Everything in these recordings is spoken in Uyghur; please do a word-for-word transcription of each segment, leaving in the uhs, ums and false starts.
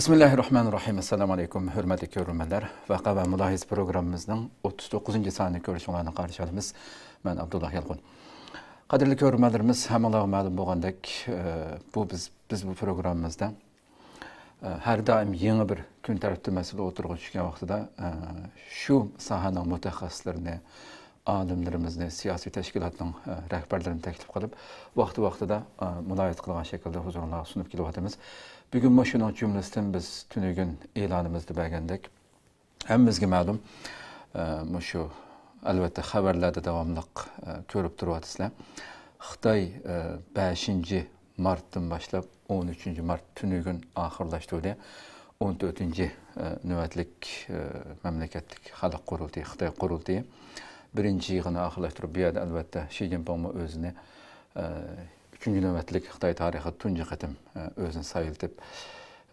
بىسمىللاھىررەھمانىررەھىم. ئەسسالامۇئەلەيكۇم، ھۆرمەتلىك كۆرۈرمەنلەر. ۋەقە ۋە مۇلاھىزە پروگراممىمىزنىڭ ئوتتۇز توققۇزىنچى سانىنى كۆرۈشۈڭلارنى قارشى ئالىمىز. مەن ئابدۇللا يالقۇن. قەدىرلىك كۆرۈرمەنلىرىمىز، ھەممىڭلارغا مەلۇم بولغاندەك، ئە، بۇ بىز، بىز بۇ پروگراممىمىزدا، ئە، ھەر دائىم يېڭى بىر كۈن تەرتىپى مەسىلە ئوتتۇرىغا چۈشكەن ۋاقتىدا، ئە، شۇ ساھەنىڭ مۇتەخەسسىسلىرىنى، ئالىملىرىمىزنى، سىياسىي تەشكىلاتنىڭ، ئە، رەھبەرلىرىنى تەكلىپ قىلىپ، ۋاقتى-ۋاقتىدا، ئە، مۇلاھىزە قىلغان شەكىلدە ھۇزۇرۇڭلارغا سۇنۇپ كېلىۋاتىمىز. بۈگۈنمۇ شۇنىڭ جۈملىسىدىن بىز تۈنۈگۈن ئېلانىمىزدا بەرگەندەك، ھەممىمىزگە مەلۇم، ئە، مۇشۇ، ئەلۋەتتە، خەۋەرلەردە داۋاملىق، ئە، كۆرۈپ تۇرۇۋاتىسىلەر. خىتاي، ئە، بەشىنچى مارتتىن باشلاپ ئون ئۈچىنچى مارت تۈنۈگۈن ئاخىرلاشتۇردى. ئون تۆتىنچى، ئە، نۆۋەتلىك، ئە، مەملىكەتلىك خەلق قۇرۇلتىيى، خىتاي قۇرۇلتىيى بىرىنچى يىغىنى ئاخىرلاشتۇرۇپ، بۇ يەردە، ئەلۋەتتە، شى جىنپىڭمۇ ئۆزىنى، ئە، ئۈچىنچى نۆۋەتلىك خىتاي تارىخىدا تۇنجى قېتىم، ئە، ئۆزىنى سايلىتىپ،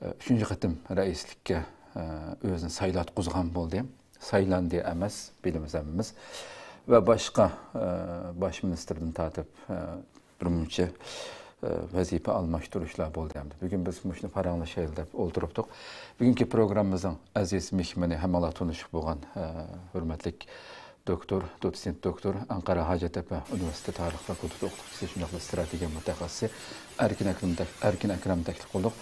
ئە، ئۈچىنچى قېتىم رەئىسلىككە، ئە، ئۆزىنى سايلاتقۇزغان بولدى. سايلاندى ئەمەس، بىلىمىز ھەممىمىز. ۋە باشقا، ئە، باش مىنىستىردىن تارتىپ، ئە، بىر مۇنچە، ئە، ۋەزىپە ئالماشتۇرۇشلار بولدى ئەمدى. بۈگۈن بىز مۇشۇنى پاراڭلىشايلى دەپ ئولتۇرۇپتۇق. بۈگۈنكى پروگراممىمىزنىڭ ئەزىز مېھمىنى، ھەممىڭلار تونۇشۇپ بولغان، ئە، ھۆرمەتلىك دوكتور، دوتسېنت دوكتور، ئەنقەرە ھاجەتتەپە ئۇنىۋېرسىتېتى تارىخ فاكۇلتېتى ئوقۇتقۇچىسى، شۇنداقلا ئىستراتېگىيە مۇتەخەسسىسى ئەركىن ئەكرەم تەك-، ئەركىن ئەكرەمنى تەكلىپ قىلدۇق.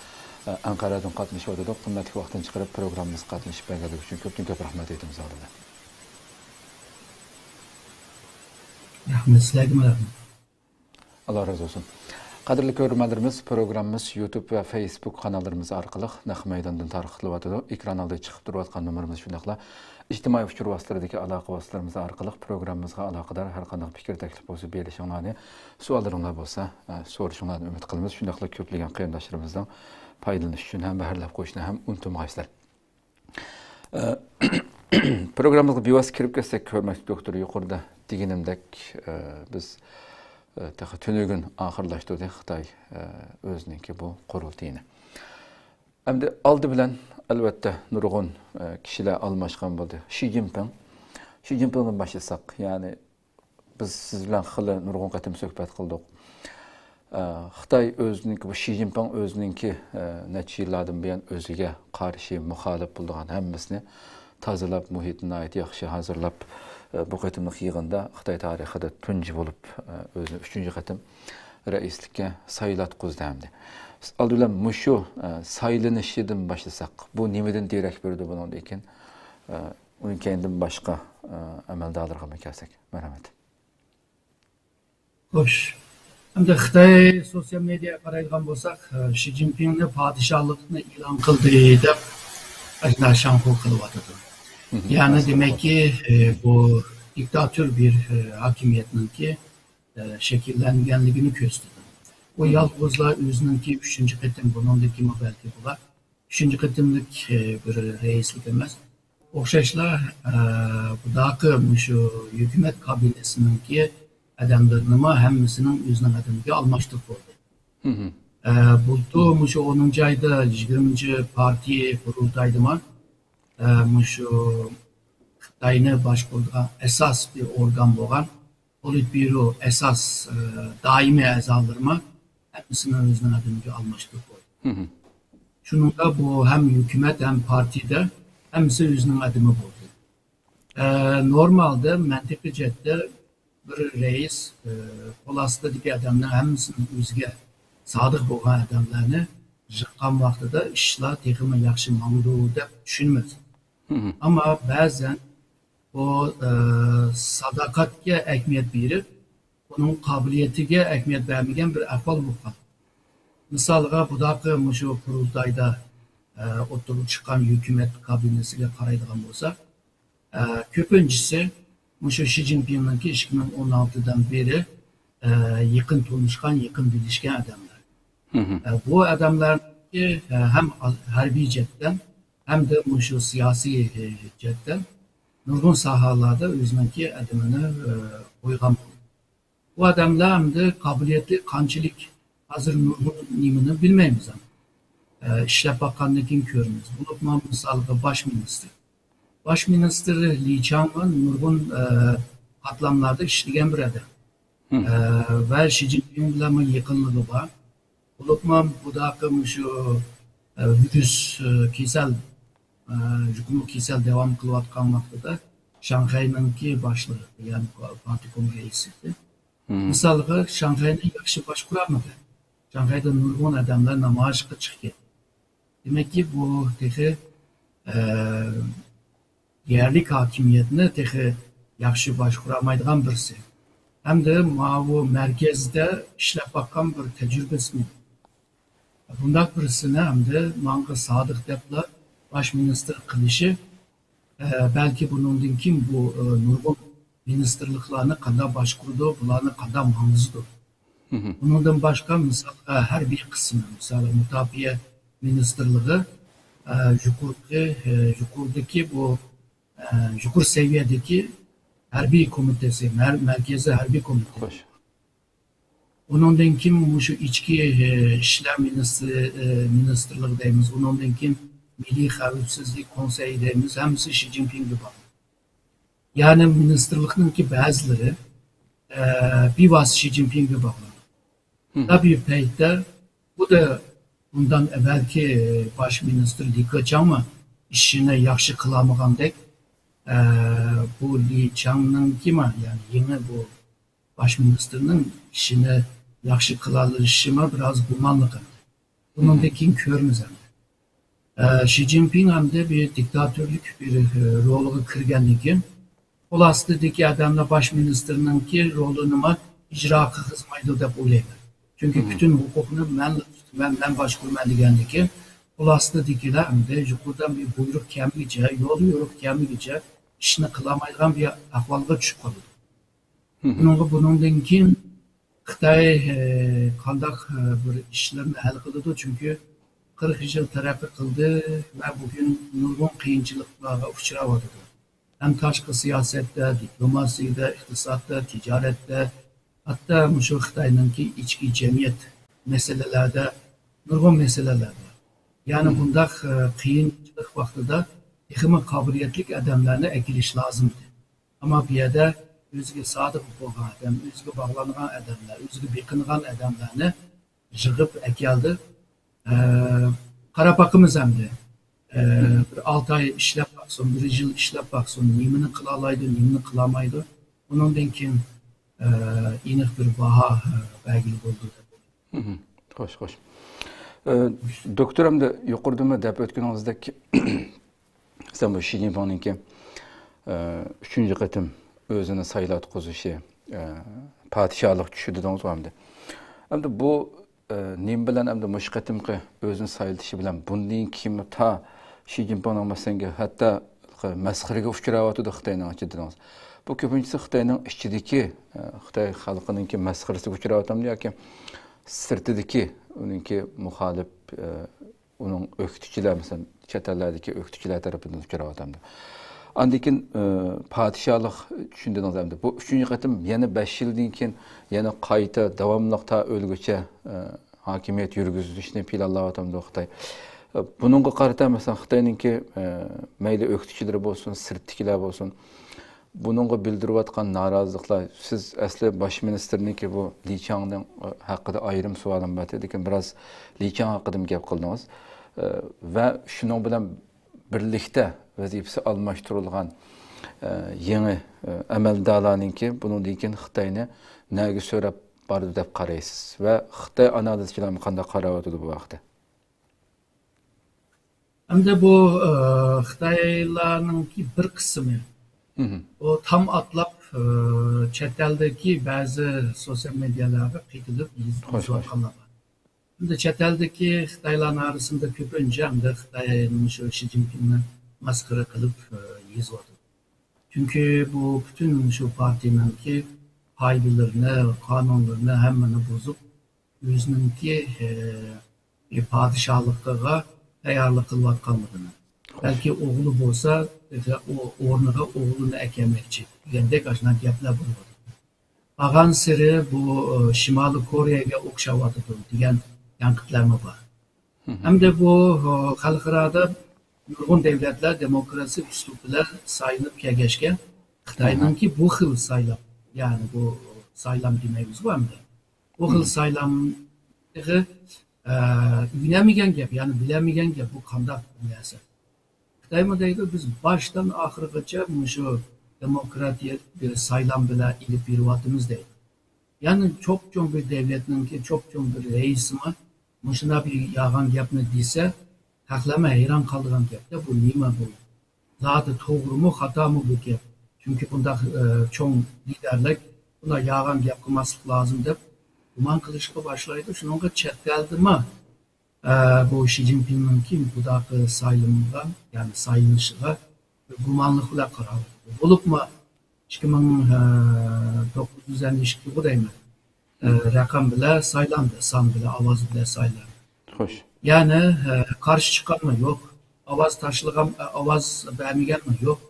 ئە، ئەنقەرەدىن قاتنىشىۋاتىدۇ. قىممەتلىك ۋاقتىنى چىقىرىپ، پروگراممىمىزغا قاتنىشىپ بەرگەنلىكى ئۈچۈن كۆپتىن كۆپ رەھمەت ئېيتىمىز ئالدى بىلەن. رەھمەت، سىلەرگىمۇ رەھمەت. ئاللا رازى بولسۇن. قەدىرلىك كۆرۈرمەنلىرىمىز، پروگراممىمىز يۇتۇب ۋە فېيسبۇك قاناللىرىمىز ئارقىلىق نەق مەيداندىن تارقىتىلىۋاتىدۇ. ئېكران ئالدىدا چىقىپ تۇرۇۋاتقان نومۇرىمىز، شۇنداقلا ئىجتىمائىي ئۇچۇر ۋاسىتىلىرىدىكى ئالاقە ۋاسىتىلىرىمىز ئارقىلىق پروگراممىمىزغا ئالاقىدار ھەر قانداق پىكىر، تەكلىپ بولسا بېرىشىڭلارنى، سوئاللىرىڭلار بولسا، ئە، سورىشىڭلارنى ئۈمىد قىلىمىز. شۇنداقلا كۆپلىگەن قېرىنداشلىرىمىزنىڭ پايدىلىنىش ئۈچۈن ھەم بەھرىلەپ قويۇشنى ھەم ئۇنتۇمىغايسىلەر. ئە، پروگراممىمىزغا بىۋاسىتە كىرىپ كەتسەك، ھۆرمەتلىك دوكتور، يۇقىرىدا دېگىنىمدەك، ئە، بىز، ئە، تېخى تۈنۈگۈن ئاخىرلاشتۇردى خىتاي، ئە، ئۆزىنىڭكى بۇ قۇرۇلتىيىنى. ئەمدى ئالدى بىلەن، ئەلۋەتتە، نۇرغۇن، ئە، كىشىلەر ئالماشقان بولدى. شى جىنپىڭ، شى جىنپىڭدىن باشلىساق، يەنى بىز سىز بىلەن خېلى نۇرغۇن قېتىم سۆھبەت قىلدۇق. ئە، خىتاي ئۆزىنىڭكى، بۇ شى جىنپىڭ ئۆزىنىڭكى، ئە، نەچچە يىللاردىن بۇيان ئۆزىگە قارشى، مۇخالىپ بولىدىغان ھەممىسىنى تازىلاپ، مۇھىتنى ناھايىتى ياخشى ھازىرلاپ، ئە، بۇ قېتىملىق يىغىندا خىتاي تارىخىدا تۇنجى بولۇپ، ئە، ئۆزىنى ئۈچىنچى قېتىم رەئىسلىككە سايلاتقۇزدى ئەمدى. ئالدى بىلەن مۇشۇ، ئە، سايلىنىشىدىن باشلىساق، بۇ نېمىدىن دېرەك بېرىدۇ بۇنىڭدىن كېيىن؟ ئە، ئۇنىڭ كەينىدىن باشقا، ئە، ئەمەلدارلىرىغىمۇ كەلسەك. مەرھەمەت. خوش. ئەمدى خىتاي سوتسىيال مېدىياغا قارايدىغان بولساق، ئە، شى جىنپىڭنى پادىشاھلىقنى ئېلان قىلدى دەپ ئاشۇنداق شاڭخۇ قىلىۋاتىدۇ. مم. يەنى دېمەككى، ئە، بۇ دىكتاتور بىر، ئە، ھاكىمىيەتنىڭكى، ئە، شەكىللەنگەنلىكىنى كۆرسىتىدۇ. ئۇ مم. يالغۇزلا ئۆزىنىڭكى ئۈچىنچى قېتىم، بۇنىڭدىن كېيىنمۇ بەلكى بۇلار ئۈچىنچى قېتىملىق، ئە، بىر رەئىسلىك ئەمەس. ئوخشاشلا، ئە، بۇداقى مۇشۇ ھۆكۈمەت كابىنېتىنىڭكى ئادەملىرىنىمۇ ھەممىسىنىڭ ئۆزىنىڭ ئادىمىگە ئالماشتۇرۇپ بولدى. مم. ئە، بۇلتۇر مۇشۇ ئونىنچى ئايدا يىگىرمىنچى پارتىيە قۇرۇلتايدىمۇ، ئە، مۇشۇ خىتاينى باشقۇرىدىغان ئاساس بىر ئورگان بولغان پولىتبيۇرو ئاساس، ئە، دائىمىي ئەزالىرىمۇ ھەممىسىنى ئۆزىنىڭ ئادىمىگە ئالماشتۇرۇپ قويدى. مم. شۇنىڭغا بۇ ھەم ھۆكۈمەت، ھەم پارتىيىدە ھەممىسى ئۆزىنىڭ ئادىمى بولدى. ئە، نورمالدا مەنتىقىي جەھەتتە بىر رەئىس، ئە، قول ئاستىدىكى ئادەمنىڭ ھەممىسىنىڭ ئۆزىگە سادىق بولغان ئادەملەرنى يىغقان ۋاقتىدا ئىشلار تېخىمۇ ياخشى ماڭىدۇ دەپ چۈشىنىمىز. مم. ئەمما بەزەن بۇ، ئە، ساداقەتكە ئەھمىيەت بېرىپ، ئۇنىڭ قابىلىيىتىگە ئەھمىيەت بەرمىگەن بىر ئەھۋال بولۇپ قالدى. مىسالغا، بۇداقى مۇشۇ قۇرۇلتايدا، ئە، ئوتتۇرىغا چىققان ھۆكۈمەت كابىنېتىسىگە قارايدىغان بولساق، ئە، كۆپىنچىسى مۇشۇ شى جىنپىڭنىڭكى ئىككى مىڭ ئون ئالتىدىن بېرى، ئە، يېقىن تونۇشقان، يېقىن بىلىشكەن ئادەملەر. مم. ئە، بۇ ئادەملەرنىڭكى، ئە، ھەم ھەربىي جەھەتتىن، ھەمدە مۇشۇ سىياسىي، ئە، جەھەتتىن نۇرغۇن ساھەلەردە ئۆزىنىڭكى ئادىمىنى، ئە، قويغان بولدى. بۇ ئادەملەر ئەمدى قابىلىيىتى قانچىلىك، ھازىر نۇرغۇن نېمىنى بىلمەيمىز ئەمدى. ئە، ئىشلەپ باققاندىن كېيىن كۆرىمىز. بولۇپمۇ مىسالغا باش مىنىستىر. باش مىنىستىر لى چاڭ نۇرغۇن، ئە، قاتلاملاردا ئىشلىگەن بىر ئادەم. مم. ئە، ۋە شى جىنپىڭ بىلەنمۇ يېقىنلىقى بار. بولۇپمۇ بۇداقى مۇشۇ، ئە، ۋىرۇس، ئە، كېسەل، ئە، يۇقۇملۇق كېسەل داۋام قىلىۋاتقان ۋاقتىدا شاڭخەينىڭكى باشلىقى، يەنى پا-، پارتكوم رەئىسى، مىسالغا، شاڭخەينى ياخشى باشقۇرالمىدى. شاڭخەيدە نۇرغۇن ئادەملەر نامايىشقا چىقىپ كەتتى. دېمەككى، بۇ تېخى، ئە، يەرلىك ھاكىمىيەتنى تېخى ياخشى باشقۇرالمايدىغان بىرسى. ھەمدە ماۋۇ مەركەزدە ئىشلەپ باققان بىر تەجرىبىسى بار. بۇنداق بىرسىنى ھەمدە ماڭا سادىق دەپلا باش مىنىستىر قىلىشى، ئە، بەلكى بۇنىڭدىن كېيىن بۇ، ئە، نۇرغۇن مىنىستىرلىقلارنى قانداق باشقۇرىدۇ، بۇلارنى قانداق ماڭغۇزىدۇ. بۇنىڭدىن باشقا، مىسالغا، ھەربىي قىسمى، مىسالى، مۇداپىئە مىنىستىرلىقى، ئە، يۇقىرىقى، ئە، يۇقىرىدىكى بۇ، ئە، يۇقىرى سەۋىيەدىكى ھەربىي كومىتېتى، مەر-، مەركىزىي ھەربىي كومىتېت. خوش. ئۇنىڭدىن كېيىن مۇشۇ ئىچكى، ئە، ئىشلار مىنىستىرى، ئە، مىنىستىرلىقى دەيمىز، ئۇنىڭدىن كېيىن مىللىي خەۋپسىزلىك كونسېيى دەيمىز، ھەممىسى شى جىنپىڭگە باغلىق. يەنى مىنىستىرلىقنىڭكى بەزىلىرى، ئە، بىۋاسىتە شى جىنپىڭگە باغلىق. مم. تەبىئىي پەيتتە بۇ دا بۇندان ئەۋۋەلكى باش مىنىستىر لى كېچاڭمۇ ئىشىنى ياخشى قىلالمىغاندەك، ئە، بۇ لى چاڭنىڭكىمۇ، يەنى يېڭى بۇ باش مىنىستىرنىڭ ئىشىنى ياخشى قىلالىشىمۇ بىراز گۇمانلىق ئەمدى. بۇنىڭدىن كېيىن كۆرىمىز ئەمدى. ئە، شى جىنپىڭ ئەمدى بىر دىكتاتورلۇك بىر، ئە، رولىغا كىرگەندىن كېيىن، قول ئاستىدىكى ئادەملەر باش مىنىستىرنىڭكى رولىنىمۇ ئىجرا قىلغۇزمايدۇ دەپ ئويلايمەن. چۈنكى پۈتۈن ھوقۇقنى مەن، مەن، مەن باشقۇرىمەن دېگەندىن كېيىن، قول ئاستىدىكىلەر ئەمدى يۇقىرىدىن بىر بۇيرۇق كەلمىگىچە، يول يورۇق كەلمىگىچە ئىشنى قىلالمايدىغان بىر ئەھۋالغا چۈشۈپ قالىدۇ. بۇنىڭغا، بۇنىڭدىن كېيىن خىتاي، ئە، قانداق، ئە، بىر ئىشلارنى ھەل قىلىدۇ؟ چۈنكى قىرىق يىل تەرەققىي قىلدى ۋە بۈگۈن نۇرغۇن قىيىنچىلىقلارغا ئۇچراۋاتىدۇ. ھەم تاشقى سىياسەتتە، دىپلوماتىيەدە، ئىقتىسادتا، تىجارەتتە، ھەتتا مۇشۇ خىتاينىڭكى ئىچكى جەمئىيەت مەسىلىلەردە نۇرغۇن مەسىلىلەر بار. يەنى بۇنداق، ئە، قىيىنچىلىق ۋاقتىدا تېخىمۇ قابىلىيەتلىك ئادەملەرنى ئەكېلىش لازىم ئىدى. ئەمما بۇ يەردە ئۆزىگە سادىق بولغان ئادەم، ئۆزىگە باغلانغان ئادەملەر، ئۆزىگە بېقىنغان ئادەملەرنى يىغىپ ئەكەلدى. ئە، قاراپ باقىمىز ئەمدى. ئە، بىر ئالتە ئاي ئىشلەپ باقسۇن، بىر يىل ئىشلەپ باقسۇن، نېمىنى قىلالايدۇ، نېمىنى قىلالمايدۇ. ئۇنىڭدىن كېيىن، ئە، ئېنىق بىر باھا، ئە، بەرگىلى بولىدۇ دەپ. خوش، خوش. ئە، دوكتور، ئەمدى يۇقىرىدىمۇ دەپ ئۆتكىنىڭىزدەك، مەسىلەن، بۇ شى جىنپىڭنىڭكى، ئە، ئۈچىنچى قېتىم ئۆزىنى سايلاتقۇزۇشى، ئە، پادىشاھلىق چۈشى دېدىڭىزغۇ ئەمدى. ئەمدى بۇ، ئە، نېمە بىلەن ئەمدى مۇشۇ قېتىمقى ئۆزىنى سايلىتىشى بىلەن بۇندىن كېيىنمۇ تا شى جىنپىڭنىڭ مەسىلەنگە ھەتتا مەسخىرىگە ئۇچراۋاتىدۇ خىتاينىڭ ئىچىدە دېدىڭىز. بۇ كۆپىنچىسى خىتاينىڭ ئىچىدىكى، ئە، خىتاي خەلقىنىڭكى مەسخىرىسىگە ئۇچراۋاتامدۇ ياكى سىرتىدىكى ئۇنىڭكى مۇخالىپ، ئە، ئۇنىڭ ئۆكتىچىلەر، مەسىلەن، چەت ئەللەردىكى ئۆكتىچىلەر تەرىپىدىن ئۇچراۋاتامدۇ؟ ئاندىن كېيىن، ئى، پادىشاھلىق چۈشىنى دېدىڭىز ئەمدى. بۇ ئۈچىنچى قېتىم يەنە بەش يىلدىن كېيىن يەنە قايتا داۋاملىق تا ئۆلگۈچە، ئى، ھاكىمىيەت يۈرگۈزۈشنى پىلانلاۋاتامدۇ خىتاي؟ ئى، بۇنىڭغا قارىتا، مەسىلەن، خىتاينىڭكى، ئى، مەيلى ئۆكتىچىلىرى بولسۇن، سىرتتىكىلەر بولسۇن، بۇنىڭغا بىلدۈرۈۋاتقان نارازىلىقلار، سىز ئەسلى باش مىنىستىرنىڭكى بۇ لى چاڭنىڭ، ئى، ھەققىدە ئايرىم سوئالىم بار ئىدى، لېكىن بىراز لى چاڭ ھەققىدىمۇ گەپ قىلدىڭىز. ئى، ۋە شۇنىڭ بىلەن بىرلىكتە ۋەزىپىسى ئالماشتۇرۇلغان، ئە، يېڭى، ئە، ئەمەلدارلارنىڭكى بۇنىڭدىن كېيىن خىتاينى نەگە سۆرەپ بارىدۇ دەپ قارايسىز؟ ۋە خىتاي ئانالىزچىلارمۇ قانداق قاراۋاتىدۇ بۇ ھەقتە؟ ئەمدى بۇ، ئە، خىتايلارنىڭكى بىر قىسمى، ئۇ تام ئاتلاپ، ئە، چەت ئەلدىكى بەزى سوتسىيال مېدىيالارغا قېتىلىپ يېزىۋاتقانلار بار. ئەمدى چەت ئەلدىكى خىتايلارنىڭ ئارىسىدا كۆپىنچە ئەمدى خىتاينىڭ شۇ شى جىنپىڭنى مەسخىرە قىلىپ، ئە، يېزىۋاتىدۇ. چۈنكى بۇ پۈتۈن شۇ پارتىيىنىڭكى قائىدىلىرىنى، قانۇنلىرىنى ھەممىنى بۇزۇپ، ئۆزىنىڭكى، ئە، پادىشاھلىقىغا تەييارلىق قىلىۋاتقانلىقىنى، بەلكى ئوغلى بولسا، ئو-، ئورنىغا ئوغلىنى ئەكەلمەكچى دېگەندەك ئاشۇنداق گەپلەر بولۇۋاتىدۇ. بارغانسېرى بۇ، ئە، شىمالىي كورېيەگە ئوخشاۋاتىدۇ دېگەن تەنقىدلەرمۇ بار. ھەمدە بۇ، ئە، خەلقئارادا نۇرغۇن دۆلەتلەر دېموكراتىك ئۇسلۇب بىلەن سايلىنىپ كەلگەچكە، خىتاينىڭكى بۇ خىل سايلام، يەنى بۇ سايلام دېمەيمىزغۇ ئەمدى. بۇ خىل سايلام تېخى، ئە، ئۆگىنەلمىگەن گەپ، يەنى بىلەلمىگەن گەپ، بۇ قانداق نەرسە. خىتايمۇ دەيدۇ، بىز باشتىن ئاخىرغىچە مۇشۇ دېموكراتىيە سايلام بىلەن ئېلىپ بېرىۋاتىمىز دەيدۇ. يەنى چوپچوڭ بىر دەۋلەتنىڭكى چوپچوڭ بىر رەئىسىمۇ مۇشۇنداق بىر يالغان گەپنى دېسە، خەقلەرمۇ ھەيران قالىدىغان گەپتە، بۇ نېمە بۇ؟ زادى توغرىمۇ، خاتامۇ بۇ گەپ؟ چۈنكى بۇنداق، ئە، چوڭ لىدەرلىك بۇنداق يالغان گەپ قىلماسلىق لازىم دەپ گۇمان قىلىشقا باشلايدۇ. شۇنىڭغا چەت ئەلدىمۇ، ئە، بۇ شى جىنپىڭنىڭكى بۇنداق سايلىنغان، يەنى سايلىنىشىغا گۇمانلىق بىلەن قاراۋاتىدۇ. بولۇپمۇ ئىككى مىڭ توققۇز يۈز ئەللىك ئىككىغۇ دەيمەن. ئە، رەقەم بىلەن سايلاندى، سان بىلەن، ئاۋاز بىلەن سايلاندى. خوش. يەنى، ئە، قارشى چىققانمۇ يوق، ئاۋاز تاشلىغان، ئە، ئاۋاز بەرمىگەنمۇ يوق.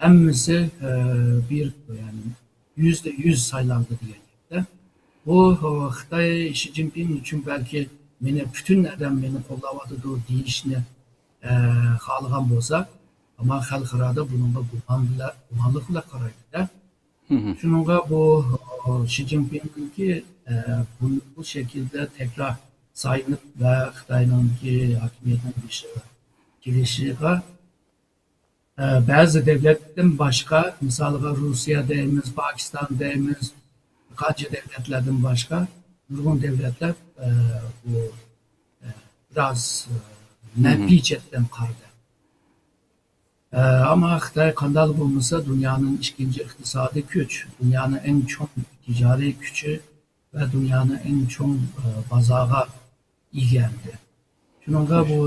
ھەممىسى، ئە، بىر، يەنى يۈزدە يۈز سايلاندى دېگەن گەپتە. بۇ، ئە، خىتاي شى جىنپىڭ ئۈچۈن بەلكى مېنى پۈتۈن ئادەم مېنى قوللاۋاتىدۇ دېيىشنى، ئە، خالىغان بولسا، ئەمما خەلقئارادا بۇنىڭغا گۇمان بىلەن، گۇمانلىق بىلەن قارايدۇ-دە. شۇنىڭغا بۇ، ئە، شى جىنپىڭنىڭكى، ئە، بۇ، بۇ شەكىلدە تەكرار سايلىنىپ ۋە خىتاينىڭكى ھاكىمىيەتنىڭ بېشىغا كېلىشىغا، ئە، بەزى دۆلەتتىن باشقا، مىسالغا، روسىيە دەيمىز، پاكىستان دەيمىز، قانچە دۆلەتلەردىن باشقا نۇرغۇن دۆلەتلەر، ئە، بۇ، ئە، بىراز، ئە، مەنپىي چەتتىن قارىدى. ئە، ئەمما خىتاي قانداقلا بولمىسا دۇنيانىڭ ئىككىنچى ئىقتىسادىي كۈچ، دۇنيانىڭ ئەڭ چوڭ تىجارىي كۈچى ۋە دۇنيانىڭ ئەڭ چوڭ، ئە، بازارغا ئىگە ئەمدى. شۇنىڭغا بۇ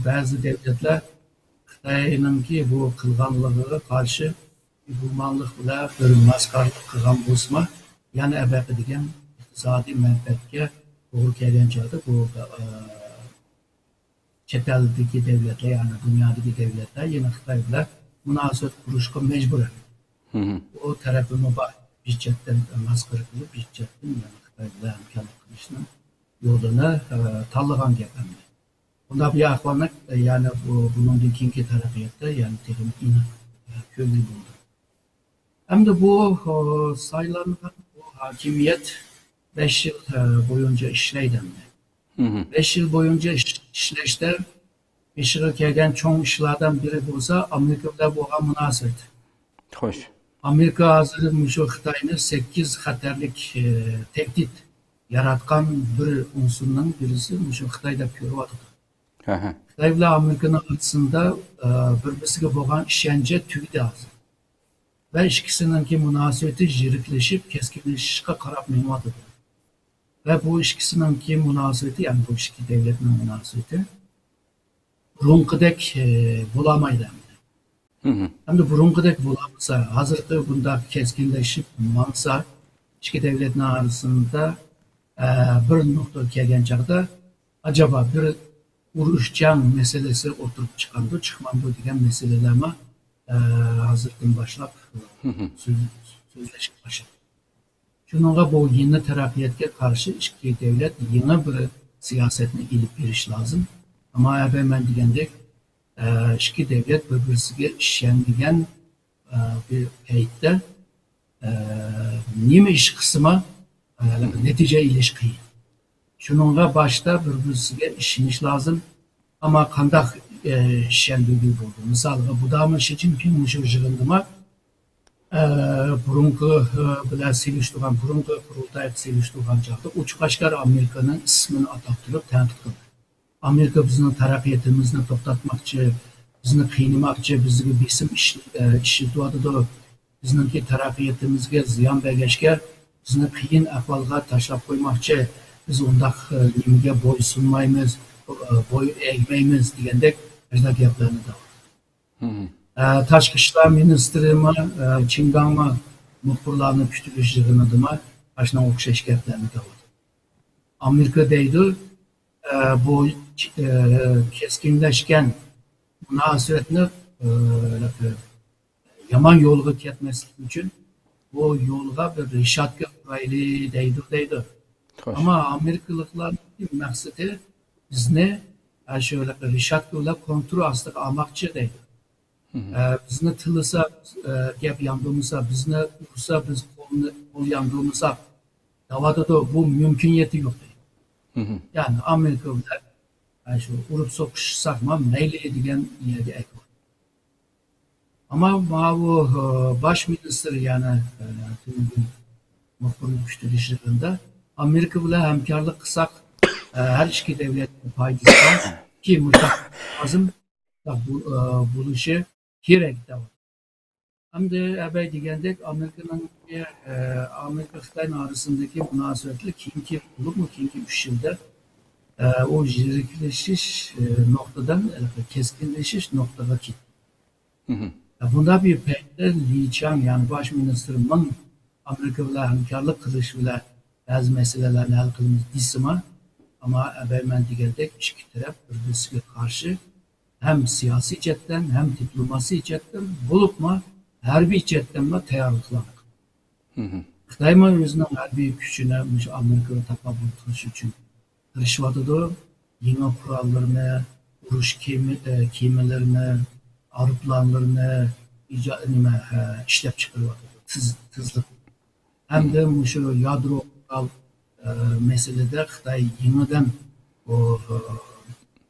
بەزى دۆلەتلەر خىتاينىڭكى بۇ قىلغانلىقىغا قارشى گۇمانلىق بىلەن بىر ماسكارىلىق قىلغان بولسىمۇ، يەنە ئەبەقە دېگەن ئىقتىسادىي مەنپەئەتكە توغرا كەلگەن چاغدا بۇ، ئە، چەت ئەلدىكى دۆلەتلەر، يەنى دۇنيادىكى دۆلەتلەر يەنە خىتاي بىلەن مۇناسىۋەت قۇرۇشقا مەجبۇر. بۇ تەرىپىمۇ بار. بىر چەتتىن ماسكارا قىلىپ، بىر چەتتىن يەنە خىتاي بىلەن ھەمكارلىق قىلىشنىڭ يولىنى، ئە، تاللىغان گەپ ئەمدى. بۇنداق بىر ئەھۋالنى، ئە، يەنە بۇ، بۇنىڭدىن كېيىنكى تەرەققىياتتا يەنە تېخىمۇ ئېنىق، ئە، كۆرگىلى بولىدۇ. ئەمدى بۇ، ئە، سايلانغان بۇ ھاكىمىيەت بەش يىل، ئە، بويۇنچە ئىشلەيدۇ ئەمدى. بەش يىل بويۇنچە ئىش-، ئىشلەشتە بېشىغا كەلگەن چوڭ ئىشلاردىن بىرى بولسا ئامېرىكا بىلەن بولغان مۇناسىۋەت. خوش. ئامېرىكا ھازىر مۇشۇ خىتاينى سەككىز خەتەرلىك، ئە، تەھدىت ياراتقان بىر ئۇنسۇرنىڭ بىرسى مۇشۇ خىتاي دەپ كۆرۈۋاتىدۇ. خىتاي بىلەن ئامېرىكىنىڭ ئارىسىدا، ئە، بىر-بىرسىگە بولغان ئىشەنچى تۈگىدى ھازىر. ۋە ئىككىسىنىڭكى مۇناسىۋىتى يىرىكلىشىپ، كەسكىنلىشىشقا قاراپ مېڭىۋاتىدۇ. ۋە بۇ ئىككىسىنىڭكى مۇناسىۋىتى، يەنى بۇ ئىككى دۆلەتنىڭ مۇناسىۋىتى بۇرۇنقىدەك، ئە، بولالمايدۇ ئەمدى. ئەمدى بۇرۇنقىدەك بولالمىسا، ھازىرقى بۇنداق كەسكىنلىشىپ ماڭسا، ئىككى دۆلەتنىڭ ئارىسىدا، ئە، بىر نۇقتىغا كەلگەن چاغدا، ئاجابا بىر ئۇرۇش جەڭ مەسىلىسى ئوتتۇرىغا چىقامدۇ، چىقمامدۇ دېگەن مەسىلىلەرمۇ، ئە، ھازىردىن باشلاپ سۆز-، سۆزلەشكە باشلىدى. شۇنىڭغا بۇ يېڭى تەرەققىياتقا قارشى ئىككى دۆلەت يېڭى بىر سىياسەتنى ئېلىپ بېرىش لازىم. ئەمما ئەبەي مەن دېگەندەك، ئە، ئىككى دۆلەت بىر-بىرسىگە ئىشەنمىگەن، ئە، بىر پەيتتە، ئە، نېمە ئىش قىلسىمۇ، ئە، نەتىجە ئېلىش قىيىن. شۇنىڭغا باشتا بىر-بىرسىگە ئىشىنىش لازىم. ئەمما قانداق، ئە، ئىشەندۈرگىلى بولىدۇ؟ مىسالغا، بۇدامۇ شى جىنپىڭ مۇشۇ يىغىندىمۇ، ئە، بۇرۇنقى، ئە، بىلەن سېلىشتۇرغان، بۇرۇنقى قۇرۇلتايغا سېلىشتۇرغان چاغدا ئوچۇق-ئاشكارا ئامېرىكىنىڭ ئىسمىنى ئاتاپ تۇرۇپ تەنقىد قىلدى. ئامېرىكا بىزنىڭ تەرەققىياتىمىزنى توختاتماقچى، بىزنى قىينىماقچى، بىزگە بېسىم ئىش-، ئە، ئىشلىتىۋاتىدۇ. بىزنىڭكى تەرەققىياتىمىزغا زىيان بەرگەچكە، بىزنى قىيىن ئەھۋالغا تاشلاپ قويماقچى، بىز ئۇنداق، ئە، نېمىگە بويسۇنمايمىز، ئە، بويۇن ئەگمەيمىز دېگەندەك ئاشۇنداق گەپلەرنى دەۋاتىدۇ. ئە، تاشقى ئىشلار مىنىستىرىمۇ، ئە، چىن گاڭمۇ مۇخبىرلارنى كۈتۈۋېلىش يىغىنىدىمۇ ئاشۇنىڭغا ئوخشاش گەپلەرنى دەۋاتىدۇ. ئامېرىكا دەيدۇ، ئە، بۇ، ئە، كەسكىنلەشكەن مۇناسىۋەتنى، ئە، يامان يولغا كەتمەسلىك ئۈچۈن بۇ يولغا بىر رېشاتكا قۇرايلى دەيدۇ، دەيدۇ. ئەمما ئامېرىكىلىقلارنىڭ مەقسىتى بىزنى ئاشۇ رېشاتكا بىلەن كونترول ئاستىغا ئالماقچى دەيدۇ. ئە، بىزنى تىللىسا، ئە، گەپ ياندۇرمىسا، بىزنى ئۇرسا، بىز قولنى، قول ياندۇرمىساق، دەۋاتىدۇ، بۇ مۇمكىنىيىتى يوق دەيدۇ. يەنى ئامېرىكا بىلەن، ئە، شۇ ئۇرۇپ سوقۇشساقمۇ مەيلى دېگەن يەرگە ئەكىۋاتىدۇ. ئەمما ماۋۇ، ئە، باش مىنىستىر، يەنى، ئە، تۈنۈگۈن مۇخبىرنىڭ كۈتۈرۈش يىغىنىدا ئامېرىكا بىلەن ھەمكارلىق قىلساق، ئە، ھەر ئىككى دۆلەتنىڭ پايدىسىغا، كى مۇتەخەسسىس لازىم، بۇ، ئە، بولۇشى كېرەك دەۋاتىدۇ. ئەمدى ئەبەي دېگەندەك، ئامېرىكىنىڭكى، ئە، ئامېرىكا خىتاينىڭ ئارىسىندىكى مۇناسىۋەتلەر كېيىنكى، بولۇپمۇ كېيىنكى ئۈچ يىلدا، ئە، ئۇ يىرىكلىشىش، ئە، نۇقتىدىن، ئە، كەسكىنلىشىش نۇقتىغا كېتىدۇ. ئە، بۇنداق بىر پەيتتە لى چاڭ، يەنى باش مىنىستىر مىڭ ئامېرىكا بىلەن ھەمكارلىق قىلىش بىلەن بەزى مەسىلىلەرنى ھەل قىلىمىز دېسىمۇ، ئەمما ئەبەي مەن دېگەندەك ئىككى تەرەپ بىر-بىرسىگە قارشى ھەم سىياسىي جەھەتتىن، ھەم دىپلوماسىي جەھەتتىن، بولۇپمۇ ھەربىي جەھەتتىنمۇ تەييارلىقلارنى قىلىدۇ. خىتايمۇ ئۆزىنىڭ ھەربىي كۈچىنى مۇشۇ ئامېرىكىغا تاقابىل تۇرۇش ئۈچۈن تىرىشىۋاتىدۇ. يېڭى قوراللىرىنى، ئۇرۇش كېمە-، ئە، كېمىلىرىنى، ئايروپىلانلىرىنى ئىجا-، نېمە، ئە، ئىشلەپ چىقىرىۋاتىدۇ. تېز، تېزلىك. ھەمدە مۇشۇ يادرو قورال، ئە، مەسىلىدە خىتاي يېڭىدىن بۇ، ئە،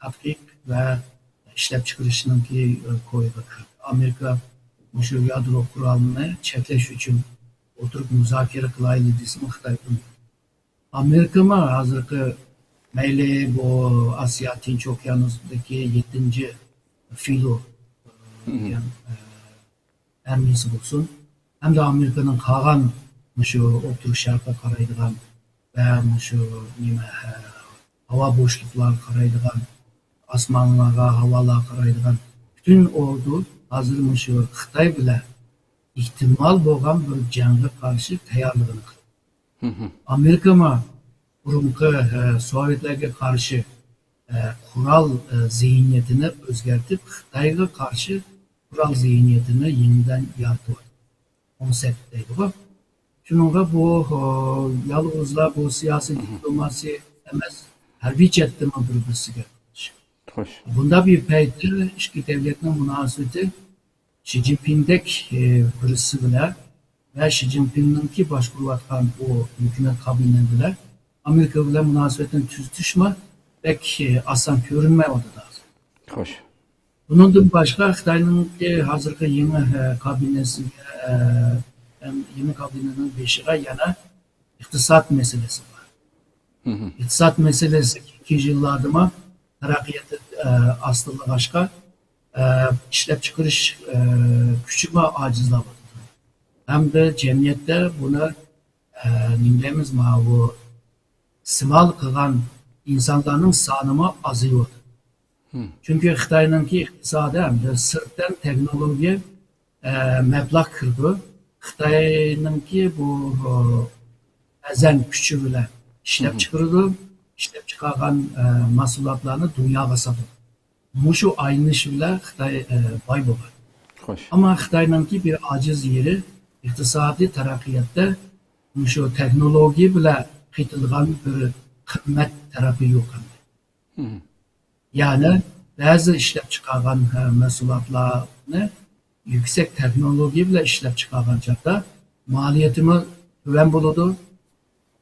تەتقىق ۋە ئىشلەپچىقىرىشنىڭكى، ئە، كويىغا كىردى. ئامېرىكا مۇشۇ يادرو قورالىنى چەكلەش ئۈچۈن ئولتۇرۇپ مۇزاكىرە قىلايلى دېسىمۇ، خىتاي ئۇنىمىدى. ئامېرىكىمۇ ھازىرقى مەيلى بۇ ئاسىيا تىنچ ئوكيانۇسىدىكى يەتتىنچى فىلو، ئە، دېگەن، ئە، ئارمىيىسى بولسۇن، ھەمدە ئامېرىكىنىڭ قالغان مۇشۇ ئوتتۇرا شەرققە قارايدىغان ۋە مۇشۇ نېمە، ھاۋا بوشلۇقلارغا قارايدىغان، ئاسمانلارغا، ھاۋالارغا قارايدىغان پۈتۈن ئوردۇ ھازىر مۇشۇ خىتاي بىلەن ئېھتىمال بولغان بىر جەڭگە قارشى تەييارلىقىنى قىلىدۇ. ئامېرىكىمۇ بۇرۇنقى، ئە، سوۋېتلارغا قارشى، ئە، قورال، ئە، زېھنىيىتىنى ئۆزگەرتىپ، خىتايغا قارشى قورال زېھنىيىتىنى يېڭىدىن يارىتىۋاتىدۇ. كونسېپت دەيدىغۇ. شۇنىڭغا بۇ، ئە، يالغۇزلا بۇ سىياسىي دىپلوماسىيە ئەمەس، ھەربىي جەھەتتىمۇ بىر-بىرسىگە قارشى. بۇنداق بىر پەيتتە ئىككى دۆلەتنىڭ مۇناسىۋىتى شى جىنپىڭدەك، ئى، بىرسى بىلەن ۋە شى جىنپىڭنىڭكى باشقۇرۇۋاتقان بۇ ھۆكۈمەت كابىنېتى بىلەن ئامېرىكا بىلەن مۇناسىۋەتنى تۈزىتىشمۇ بەك، ئى، ئاسان كۆرۈنمەيۋاتىدۇ ھازىر. خوش. بۇنىڭدىن باشقا خىتاينىڭكى ھازىرقى يېڭى، ئە، كابىنېتىگە، ئە، ھەم يېڭى كابىنېتنىڭ بېشىغا يەنە ئىقتىساد مەسىلىسى بار. ئىقتىساد مەسىلىسى كېيىنكى يىللاردىمۇ تەرەققىياتى، ئە، ئاستىلىغاچقا، ئە، ئىشلەپچىقىرىش، ئە، كۈچىمۇ ئاجىزلاۋاتىدۇ. ھەمدە جەمئىيەتتە بۇنى، ئە، نېمە دەيمىز، ماۋۇ ئىستېمال قىلغان ئىنسانلارنىڭ سانىمۇ ئازىيىۋاتىدۇ. چۈنكى خىتاينىڭكى ئىقتىسادى ھەمدە سىرتتىن تېخنولوگىيە، ئە، مەبلەغ كىرىدۇ. خىتاينىڭكى بۇ، ئە، بەزەن كۈچى بىلەن ئىشلەپچىقىرىدۇ. ئىشلەپچىقارغان، ئە، مەھسۇلاتلارنى دۇنياغا ساتىدۇ. مۇشۇ ئايلىنىش بىلەن خىتاي، ئە، باي بولغان. خوش. ئەمما خىتاينىڭكى بىر ئاجىز يېرى ئىقتىسادىي تەرەققىياتتا مۇشۇ تېخنولوگىيە بىلەن قېتىلغان بىر قىممەت تەرىپى يوق ئەمدى. يەنى بەزى ئىشلەپچىقارغان، ھە، مەھسۇلاتلارنى يۈكسەك تېخنولوگىيە بىلەن ئىشلەپچىقارغان چاغدا مالىيىتىمۇ تۆۋەن بولىدۇ.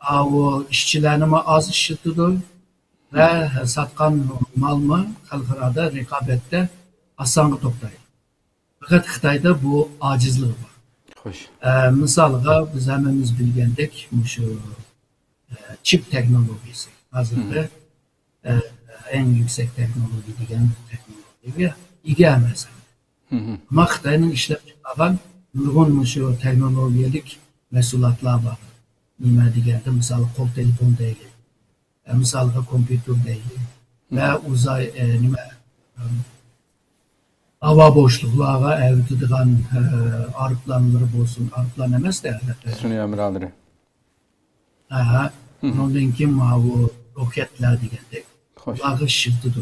ئاۋۇ ئىشچىلەرنىمۇ ئاز ئىشلىتىدۇ ۋە ساتقان مالمۇ خەلقئارادا رىقابەتتە ئاسانغا توختايدۇ. پەقەت خىتايدا بۇ ئاجىزلىقى بار. خوش. ئە، مىسالغا، بىز ھەممىمىز بىلگەندەك، مۇشۇ، ئە، چىپ تېخنولوگىيىسى ھازىرقى، ئە، ئەڭ يۈكسەك تېخنولوگىيە دېگەن تېخنولوگىيەگە ئىگە ئەمەس. ئەمما خىتاينىڭ ئىشلەپچىقارغان نۇرغۇن مۇشۇ تېخنولوگىيەلىك مەھسۇلاتلار بار. نېمە دېگەندە، مىسالى، قول تېلېفون دەيلى. ئە، مىسالغا، كومپيۇتېر دەيلى. ۋە ئۇزاي، ئە، نېمە، ئە، ھاۋا بوشلۇقلارغا ئەۋېتىدىغان، ئە، ئايروپىلانلىرى بولسۇن، ئايروپىلان ئەمەس-دە، ئەلۋەتتە. سۈنئىي ئەمرالىرى. ئاھا. ئۇنىڭدىن كېيىن ماۋۇ روكەتلەر دېگەندەك. خوش. ئۇلارغا ئىشلىتىدۇ.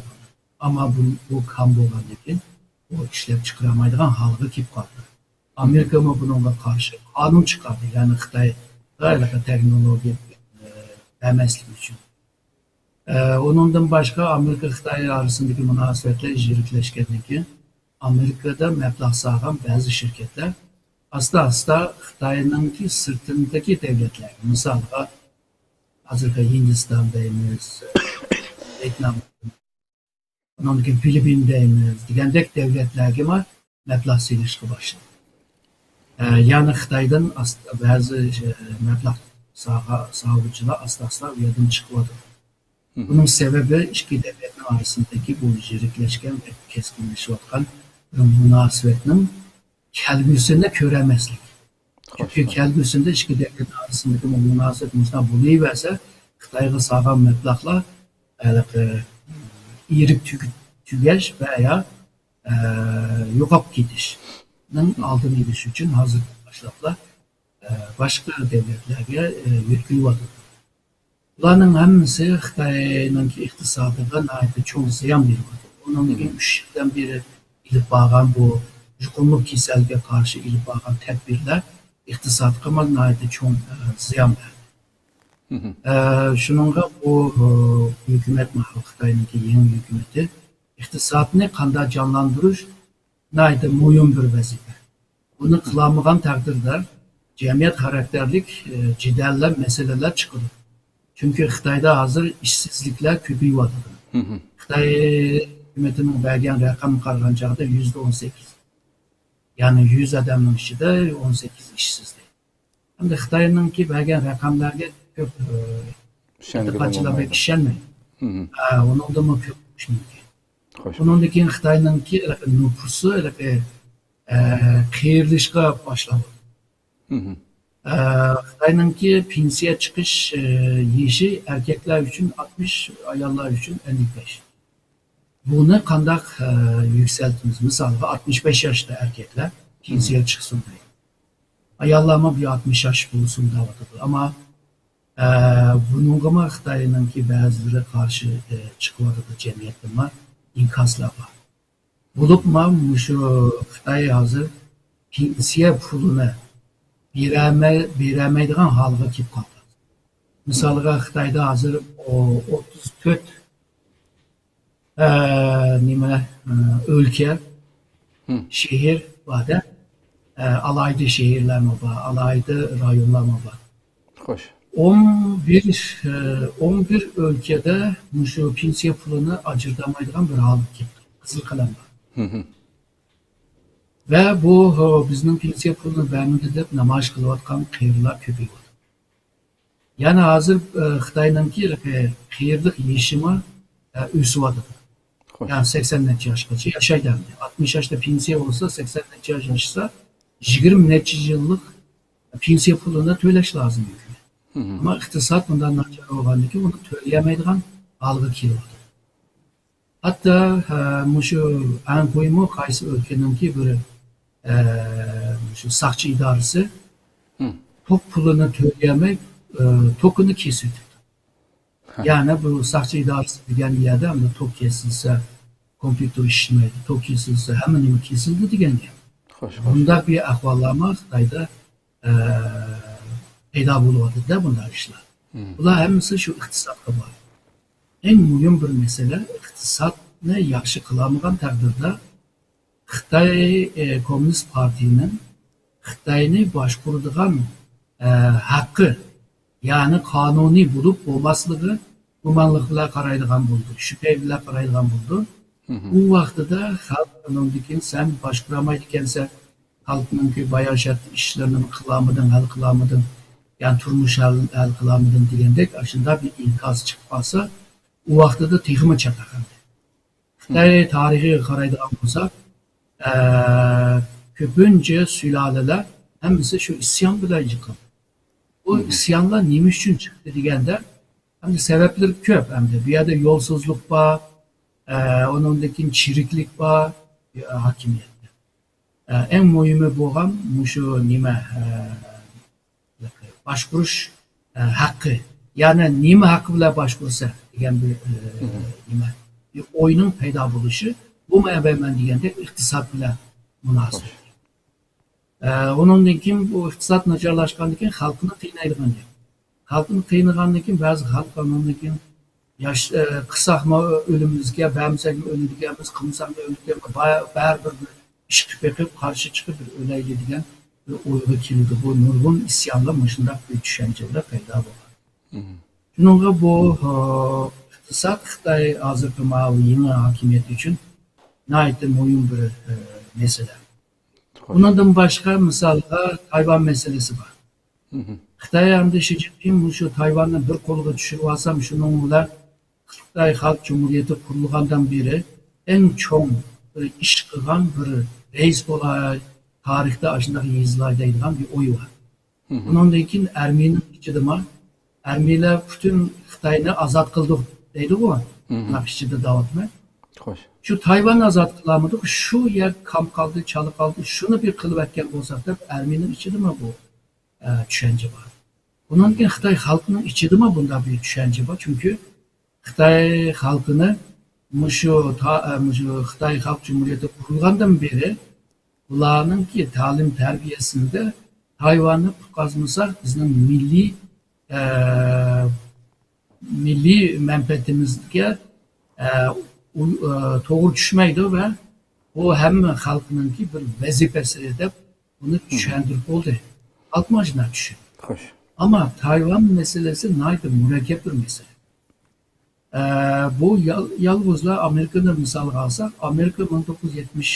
ئەمما بۇ، بۇ كام بولغاندىن كېيىن، ئۇ ئىشلەپچىقىرالمايدىغان ھالغا كېلىپ قالدى. ئامېرىكىمۇ بۇنىڭغا قارشى قانۇن چىقاردى، يەنى خىتايغا ھېلىقى تېخنولوگىيە، ئە، بەرمەسلىك ئۈچۈن. ئە، ئۇنىڭدىن باشقا، ئامېرىكا خىتاي ئارىسىندىكى مۇناسىۋەتلەر يىرىكلەشكەندىن كېيىن، ئامېرىكىدا مەبلەغ سالغان بەزى شىركەتلەر ئاستا-ئاستا خىتاينىڭكى سىرتىندىكى دۆلەتلەرگە، مىسالغا، ھازىرقى ھىندىستان دەيمىز، ۋيېتنام، ئۇنىڭدىن كېيىن فىلىپپىن دەيمىز دېگەندەك دۆلەتلەرگىمۇ مەبلەغ سېلىشقا باشلىدى. ئە، يەنى خىتايدىن ئاستا بەزى، ئە، مەبلەغ ساغا-، ساغۇچىلار ئاستا-ئاستا ئۇ يەردىن چىقىۋاتىدۇ. بۇنىڭ سەۋەبى ئىككى دۆلەتنىڭ ئارىسىدىكى بۇ يىرىكلەشكەن، كەسكىنلىشىۋاتقان بىر مۇناسىۋەتنىڭ كەلگۈسىنى كۆرەلمەسلىك. چۈنكى كەلگۈسىدە ئىككى دۆلەت ئارىسىندىكى بۇ مۇناسىۋەت مۇشۇنداق بولۇۋەرسە، خىتايغا سالغان مەبلەغلەر ھېلىقى ئېرىپ تۈگە-، تۈگەش ۋە يا، ئە، يوقاپ كېتىشنىڭ ئالدىنى ئېلىش ئۈچۈن ھازىر باشلاپلا، ئە، باشقا دۆلەتلەرگە، ئە، يۆتكىلىۋاتىدۇ. بۇلارنىڭ ھەممىسى خىتاينىڭكى ئىقتىسادىغا ناھايىتى چوڭ زىيان بېرىۋاتىدۇ. ئۇنىڭدىن كېيىن ئۈچ يىلدىن بېرى ئېلىپ بارغان بۇ يۇقۇملۇق كېسەلگە قارشى ئېلىپ بارغان تەدبىرلەر ئىقتىسادقا ناھايىتى چوڭ، ئە، زىيان بەردى. ئە، شۇنىڭغا بۇ، ئە، ھۆكۈمەت، خىتاينىڭكى يېڭى ھۆكۈمىتى ئىقتىسادنى قانداق جانلاندۇرۇش ناھايىتى مۇھىم بىر ۋەزىپە. بۇنى قىلالمىغان تەقدىردە جەمئىيەت خاراكتېرلىك، ئە، جېدەللەر، مەسىلىلەر چىقىدۇ. چۈنكى خىتايدا ھازىر ئىشسىزلىكلەر كۆپىيىۋاتىدۇ. خىتاي ھۆكۈمىتىنىڭ بەرگەن رەقەمگە قارىغان چاغدا يۈزدە ئون سەككىز. يەنى يۈز ئادەمنىڭ ئىچىدە ئون سەككىز ئىشسىز دەيدۇ. ئەمدى خىتاينىڭكى بەرگەن رەقەملەرگە كۆپ، ئە، ئىشەنگىلى ئېتىقادچىلار بەك بولمايدۇ. ئىشەنمەيدۇ. ھە، ئۇنىڭدىنمۇ كۆپ بولۇشى مۇمكىن. خوش. ئۇنىڭدىن كېيىن خىتاينىڭكى ھېلىقى نوپۇسى ھېلىقى، ئە، قېرىلىشقا باشلاۋاتىدۇ. ئە، خىتاينىڭكى پېنسىيە چىقىش، ئە، يېشى ئەركەكلەر ئۈچۈن ئاتمىش، ئاياللار ئۈچۈن ئەللىك بەش. بۇنى قانداق، ئە، يۈكسەلتىمىز؟ مىسالغا، ئاتمىش بەش ياشتا ئەركەكلەر پېنسىيە چىقسۇن دەيدۇ. ئاياللارمۇ بىر ئاتمىش ياش بولسۇن دەۋاتىدۇ. ئەمما، ئە، بۇنىڭغىمۇ خىتاينىڭكى بەزىلىرى قارشى، ئە، چىقىۋاتىدۇ، جەمئىيەتتىمۇ ئىنكاسلار بار. بولۇپمۇ مۇشۇ خىتاي ھازىر پېنسىيە پۇلىنى بېرەلمەي، بېرەلمەيدىغان ھالغا كېلىپ قالدى. مىسالغا، خىتايدا ھازىر ئو-، ئوتتۇز تۆت، ئە، نېمە، ئە، ئۆلكە، شەھەر بار-دە. ئە، ئالاھىدە شەھەرلەرمۇ بار، ئالاھىدە رايونلارمۇ بار. خوش. ئون بىر، ئە، ئون بىر ئۆلكىدە مۇشۇ پېنسىيە پۇلىنى ئاجرىتالمايدىغان بىر ھالەت كەپتۇ. قىزىل قەلەم بار. ۋە بۇ، ئە، بىزنىڭ پېنسىيە پۇلىنى بەرمىدى دەپ نامايىش قىلىۋاتقان قېرىلار كۆپىيىۋاتىدۇ. يەنى ھازىر، ئە، خىتاينىڭكى قېرىلىق يېشىمۇ، ئە، ئۆسۈۋاتىدۇ. خوش. يەنى سەكسەن نەچچە ياشقىچە ياشايدۇ ئەمدى. ئاتمىش ياشتا پېنسىيە بولسا، سەكسەن نەچچە ياش ياشىسا، يىگىرمە نەچچە يىللىق پېنسىيە پۇلىنى تۆلەش لازىم ئۆلكىگە. ئەمما ئىقتىساد مۇنداق ناچار بولغاندىن كېيىن ئۇنى تۆلىيەلمەيدىغان ھالغا كېلىۋاتىدۇ. ھەتتا، ھە، مۇشۇ ئەڭ مۇھىمى قايسى ئۆلكىنىڭكى بىر، ئە، مۇشۇ ساقچى ئىدارىسى توك پۇلىنى تۆلىيەلمەي، ئە، توكىنى كېسىۋېتىپتۇ. يەنى بۇ ساقچى ئىدارىسى دېگەن يەردە ئەمدى توك كېسىلسە، كومپيۇتېر ئىشلىمەيدۇ، توك كېسىلسە، ھەممە نېمە كېسىلىدۇ دېگەن گەپ. خوش، خوش. بۇنداق بىر ئەھۋاللارمۇ خىتايدا، ئە، پەيدا بولۇۋاتىدۇ-دە بۇنداق ئىشلار. بۇلار ھەممىسى شۇ ئىقتىسادقا باغلىق. ئەڭ مۇھىم بىر مەسىلە، ئىقتىسادنى ياخشى قىلالمىغان تەقدىردە، خىتاي، ئى، كوممۇنىست پارتىيىنىڭ خىتاينى باشقۇرىدىغان، ئە، ھەققى، يەنى قانۇنىي بولۇپ بولماسلىقى گۇمانلىق بىلەن قارايدىغان بولىدۇ، شۈبھە بىلەن قارايدىغان بولىدۇ. ئۇ ۋاقتىدا خەلق ئۇنىڭدىن كېيىن سەن باشقۇرالمايدىكەنسەن، خەلقنىڭكى باياشات ئىشلىرىنى قىلالمىدىڭ، ھەل قىلالمىدىڭ، يەنى تۇرمۇش ھەل، ھەل قىلالمىدىڭ دېگەندەك ئاشۇنداق بىر ئىنكاس چىقىپ قالسا، ئۇ ۋاقتىدا تېخىمۇ چاتاق ئەمدى. خىتاي تارىخىغا قارايدىغان بولساق، ئە، كۆپىنچە سۇلالىلەر ھەممىسى شۇ ئىسيان بىلەن يىقىلدى. بۇ ئىسيانلار نېمە ئۈچۈن چىقتى دېگەندە، ئەمدى سەۋەبلىرى كۆپ. ئەمدى بۇ يەردە يولسىزلىق بار، ئە، ئۇنىڭدىن كېيىن چىرىكلىك بار، ئە، ھاكىمىيەتتە. ئە، ئەڭ مۇھىمى بولغان مۇشۇ نېمە، ئە، باشقۇرۇش، ئە، ھەققى. يەنى نېمە ھەققى بىلەن باشقۇرسا دېگەن بىر، ئە، نېمە، بىر ئوينىڭ پەيدا بولۇشى، بۇمۇ ئەۋەلمەن دېگەندەك ئىقتىساد بىلەن مۇناسىۋەتلىك. ئە، ئۇنىڭدىن كېيىن بۇ ئىقتىساد ناچارلاشقاندىن كېيىن خەلقنى قىينايدىغان گەپ. خەلقنى قىينىغاندىن كېيىن بەزى خەلق ئۇنىڭدىن كېيىن ياش-، ئە، قىلساقمۇ ئۆلىمىزگە، بەرمىسەكمۇ ئۆلىدىكەنمىز، قىلمىساقمۇ ئۆلىدىكەنمىز، با-، بەرىبىر بىر ئىشقا بېقىپ قارشى چىقىپ بىر ئۆلەيلى دېگەن بىر ئويغا كېلىدۇ. بۇ نۇرغۇن ئىسيانلار مۇشۇنداق بىر چۈشەنچىلەر پەيدا بولغان. شۇنىڭغا بۇ، ئىقتىساد خىتاي ھازىرقى ماۋۇ يېڭى ھاكىمىيەت ئۈچۈن ناھايىتى مۇھىم بىر، ئە، مەسىلە. بۇنىڭدىن باشقا، مىسالغا، تايۋان مەسىلىسى بار. خىتاي ئەمدى شى جىنپىڭ مۇشۇ تايۋاننى بىر قولغا چۈشۈرۈۋالسام، شۇنىڭ بىلەن خىتاي خەلق جۇمھۇرىيىتى قۇرۇلغاندىن بېرى ئەڭ چوڭ بىر ئىش قىلغان بىر رەئىس بولاي، تارىختا ئاشۇنداق يېزىلاي دەيدىغان بىر ئوي بار. ئۇنىڭدىن كېيىن ئەرمىنىڭ ئىچىدىمۇ، ئەرمىنلەر پۈتۈن خىتاينى ئازاد قىلدۇق دەيدىغۇ. شۇنداق ئىچىدە دەۋاتىمەن. شۇ تايۋاننى ئازاد قىلالمىدۇق، شۇ يەر كام قالدى، چالا قالدى، شۇنى بىر قىلىۋەتكەن بولساق دەپ ئەرمىنىڭ ئىچىدىمۇ بۇ، ئە، چۈشەنچە بار. ئۇنىڭدىن كېيىن خىتاي خەلقىنىڭ ئىچىدىمۇ بۇنداق بىر چۈشەنچە بار. چۈنكى خىتاي خەلقىنى مۇشۇ تا-، ئە، مۇشۇ خىتاي خەلق جۇمھۇرىيىتى قۇرۇلغاندىن بېرى بۇلارنىڭكى تەلىم تەربىيەسىندە تايۋاننى قۇتقازمىساق، بىزنىڭ مىللىي، ئە، مىللىي مەنپەئەتىمىزگە، ئە، ئۇ-، ئە، توغرا چۈشمەيدۇ ۋە بۇ ھەممە خەلقنىڭكى بىر ۋەزىپىسى دەپ بۇنى چۈشەندۈرۈپ بولدى. خەلقمۇ شۇنداق چۈشەندى. ئەمما تايۋان مەسىلىسى ناھايىتى مۇرەككەپ بىر مەسىلە. ئە، بۇ يال-، يالغۇزلا ئامېرىكىنى مىسالغا ئالساق، ئامېرىكا مىڭ توققۇز يۈز يەتمىش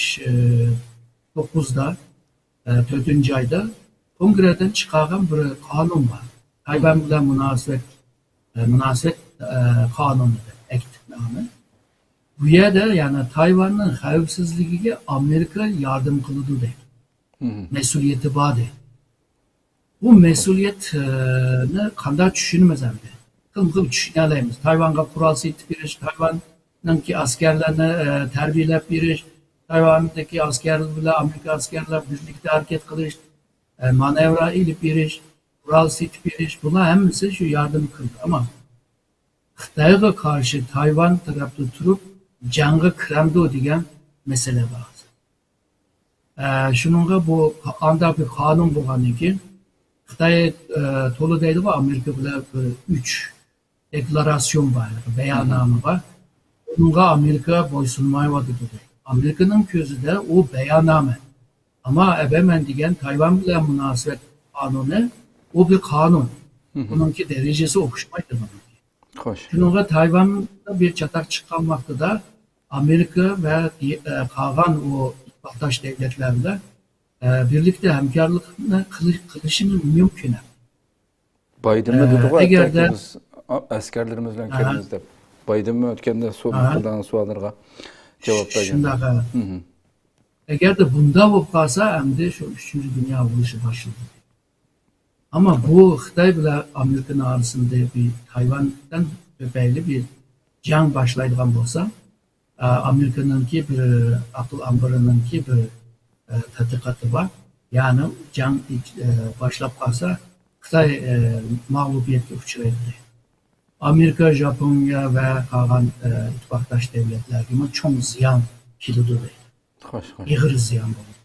توققۇزدا، ئە، تۆتىنچى ئايدا كونگرېدىن چىقارغان بىر قانۇن بار. تايۋان بىلەن مۇناسىۋەت، ئە، مۇناسىۋەت، ئە، قانۇنى دەپ، ئەكت نامى. بۇ يەردە، يەنى تايۋاننىڭ خەۋپسىزلىكىگە ئامېرىكا ياردەم قىلىدۇ دەيدۇ. مەسئۇلىيىتى بار دەيدۇ. بۇ مەسئۇلىيەتنى قانداق چۈشىنىمىز ئەمدى؟ خىلمۇ خىل چۈشىنەلەيمىز. تايۋانغا قورال سېتىپ بېرىش، تايۋاننىڭكى ئەسكەرلەرنى، ئە، تەربىيەلەپ بېرىش، تايۋاندىكى ئەسكەرلەر بىلەن ئامېرىكا ئەسكەرلەر بىرلىكتە ھەرىكەت قىلىش، ئە، مانېۋىر ئېلىپ بېرىش، قورال سېتىپ بېرىش، بۇلار ھەممىسى شۇ ياردەمگە كىرىدۇ. ئەمما خىتايغا قارشى تايۋان تەرەپتە تۇرۇپ جەڭگە كىرەمدۇ دېگەن مەسىلە بار. ئە، شۇنىڭغا بۇ قا-، ئانداق بىر قانۇن بولغاندىن كېيىن، خىتاي، ئە، تولا دەيدىغۇ، ئامېرىكا بىلەن بىر ئۈچ دېكلاراتسىيون بار، يەنى بەياننامە بار. بۇنىڭغا ئامېرىكا بويسۇنمايۋاتىدۇ دەيدۇ. ئامېرىكىنىڭ كۆزىدە ئۇ بەياننامە. ئەمما ئەبەمەن دېگەن تايۋان بىلەن مۇناسىۋەت قانۇنى، ئۇ بىر قانۇن. ئۇنىڭكى دەرىجىسى ئوخشىمايدۇ بۇنىڭكى. شۇنىڭغا تايۋاندا بىر چاتاق چىققان ۋاقتىدا ئامېرىكا ۋە دى-، ئە، قالغان ئۇ ئىتتىپاقداش دەۋلەتلەر بىلەن، ئە، بىرلىكتە ھەمكارلىقنى قىلىش، قىلىشى مۇمكىن. بايدىنمۇ ئە، دېدىغۇ، ئەگەردە ئەتتە بىز ئا-، ئەسكەرلىرىمىز بىلەن كېلىمىز دەپ. بايدىنمۇ ئۆتكەندە سو-، قىلغان سوئاللارغا جاۋاب بەرگەن. شۇنداق، ھە. ئەگەردە بۇنداق بولۇپ قالسا، ئەمدى شۇ ئۈچىنچى دۇنيا ئۇرۇشى باشلىنىدۇ. ئەمما بۇ خىتاي بىلەن ئامېرىكىنىڭ ئارىسىدا بىر تايۋاندىن تۈپەيلى بىر جەڭ باشلايدىغان بولسا، ئە، ئامېرىكىنىڭكى بىر ئەقىل ئامبىرىنىڭكى بىر، ئە، تەتقىقاتى بار. يەنى جەڭ، ئە، باشلاپ قالسا، خىتاي، ئە، مەغلۇبىيەتكە ئۇچرايدۇ دەيدۇ. ئامېرىكا، ژاپونىيە ۋە قالغان، ئە، ئىتتىپاقداش دەۋلەتلەرگىمۇ چوڭ زىيان كېلىدۇ دەيدۇ. ئېغىر زىيان بولىدۇ.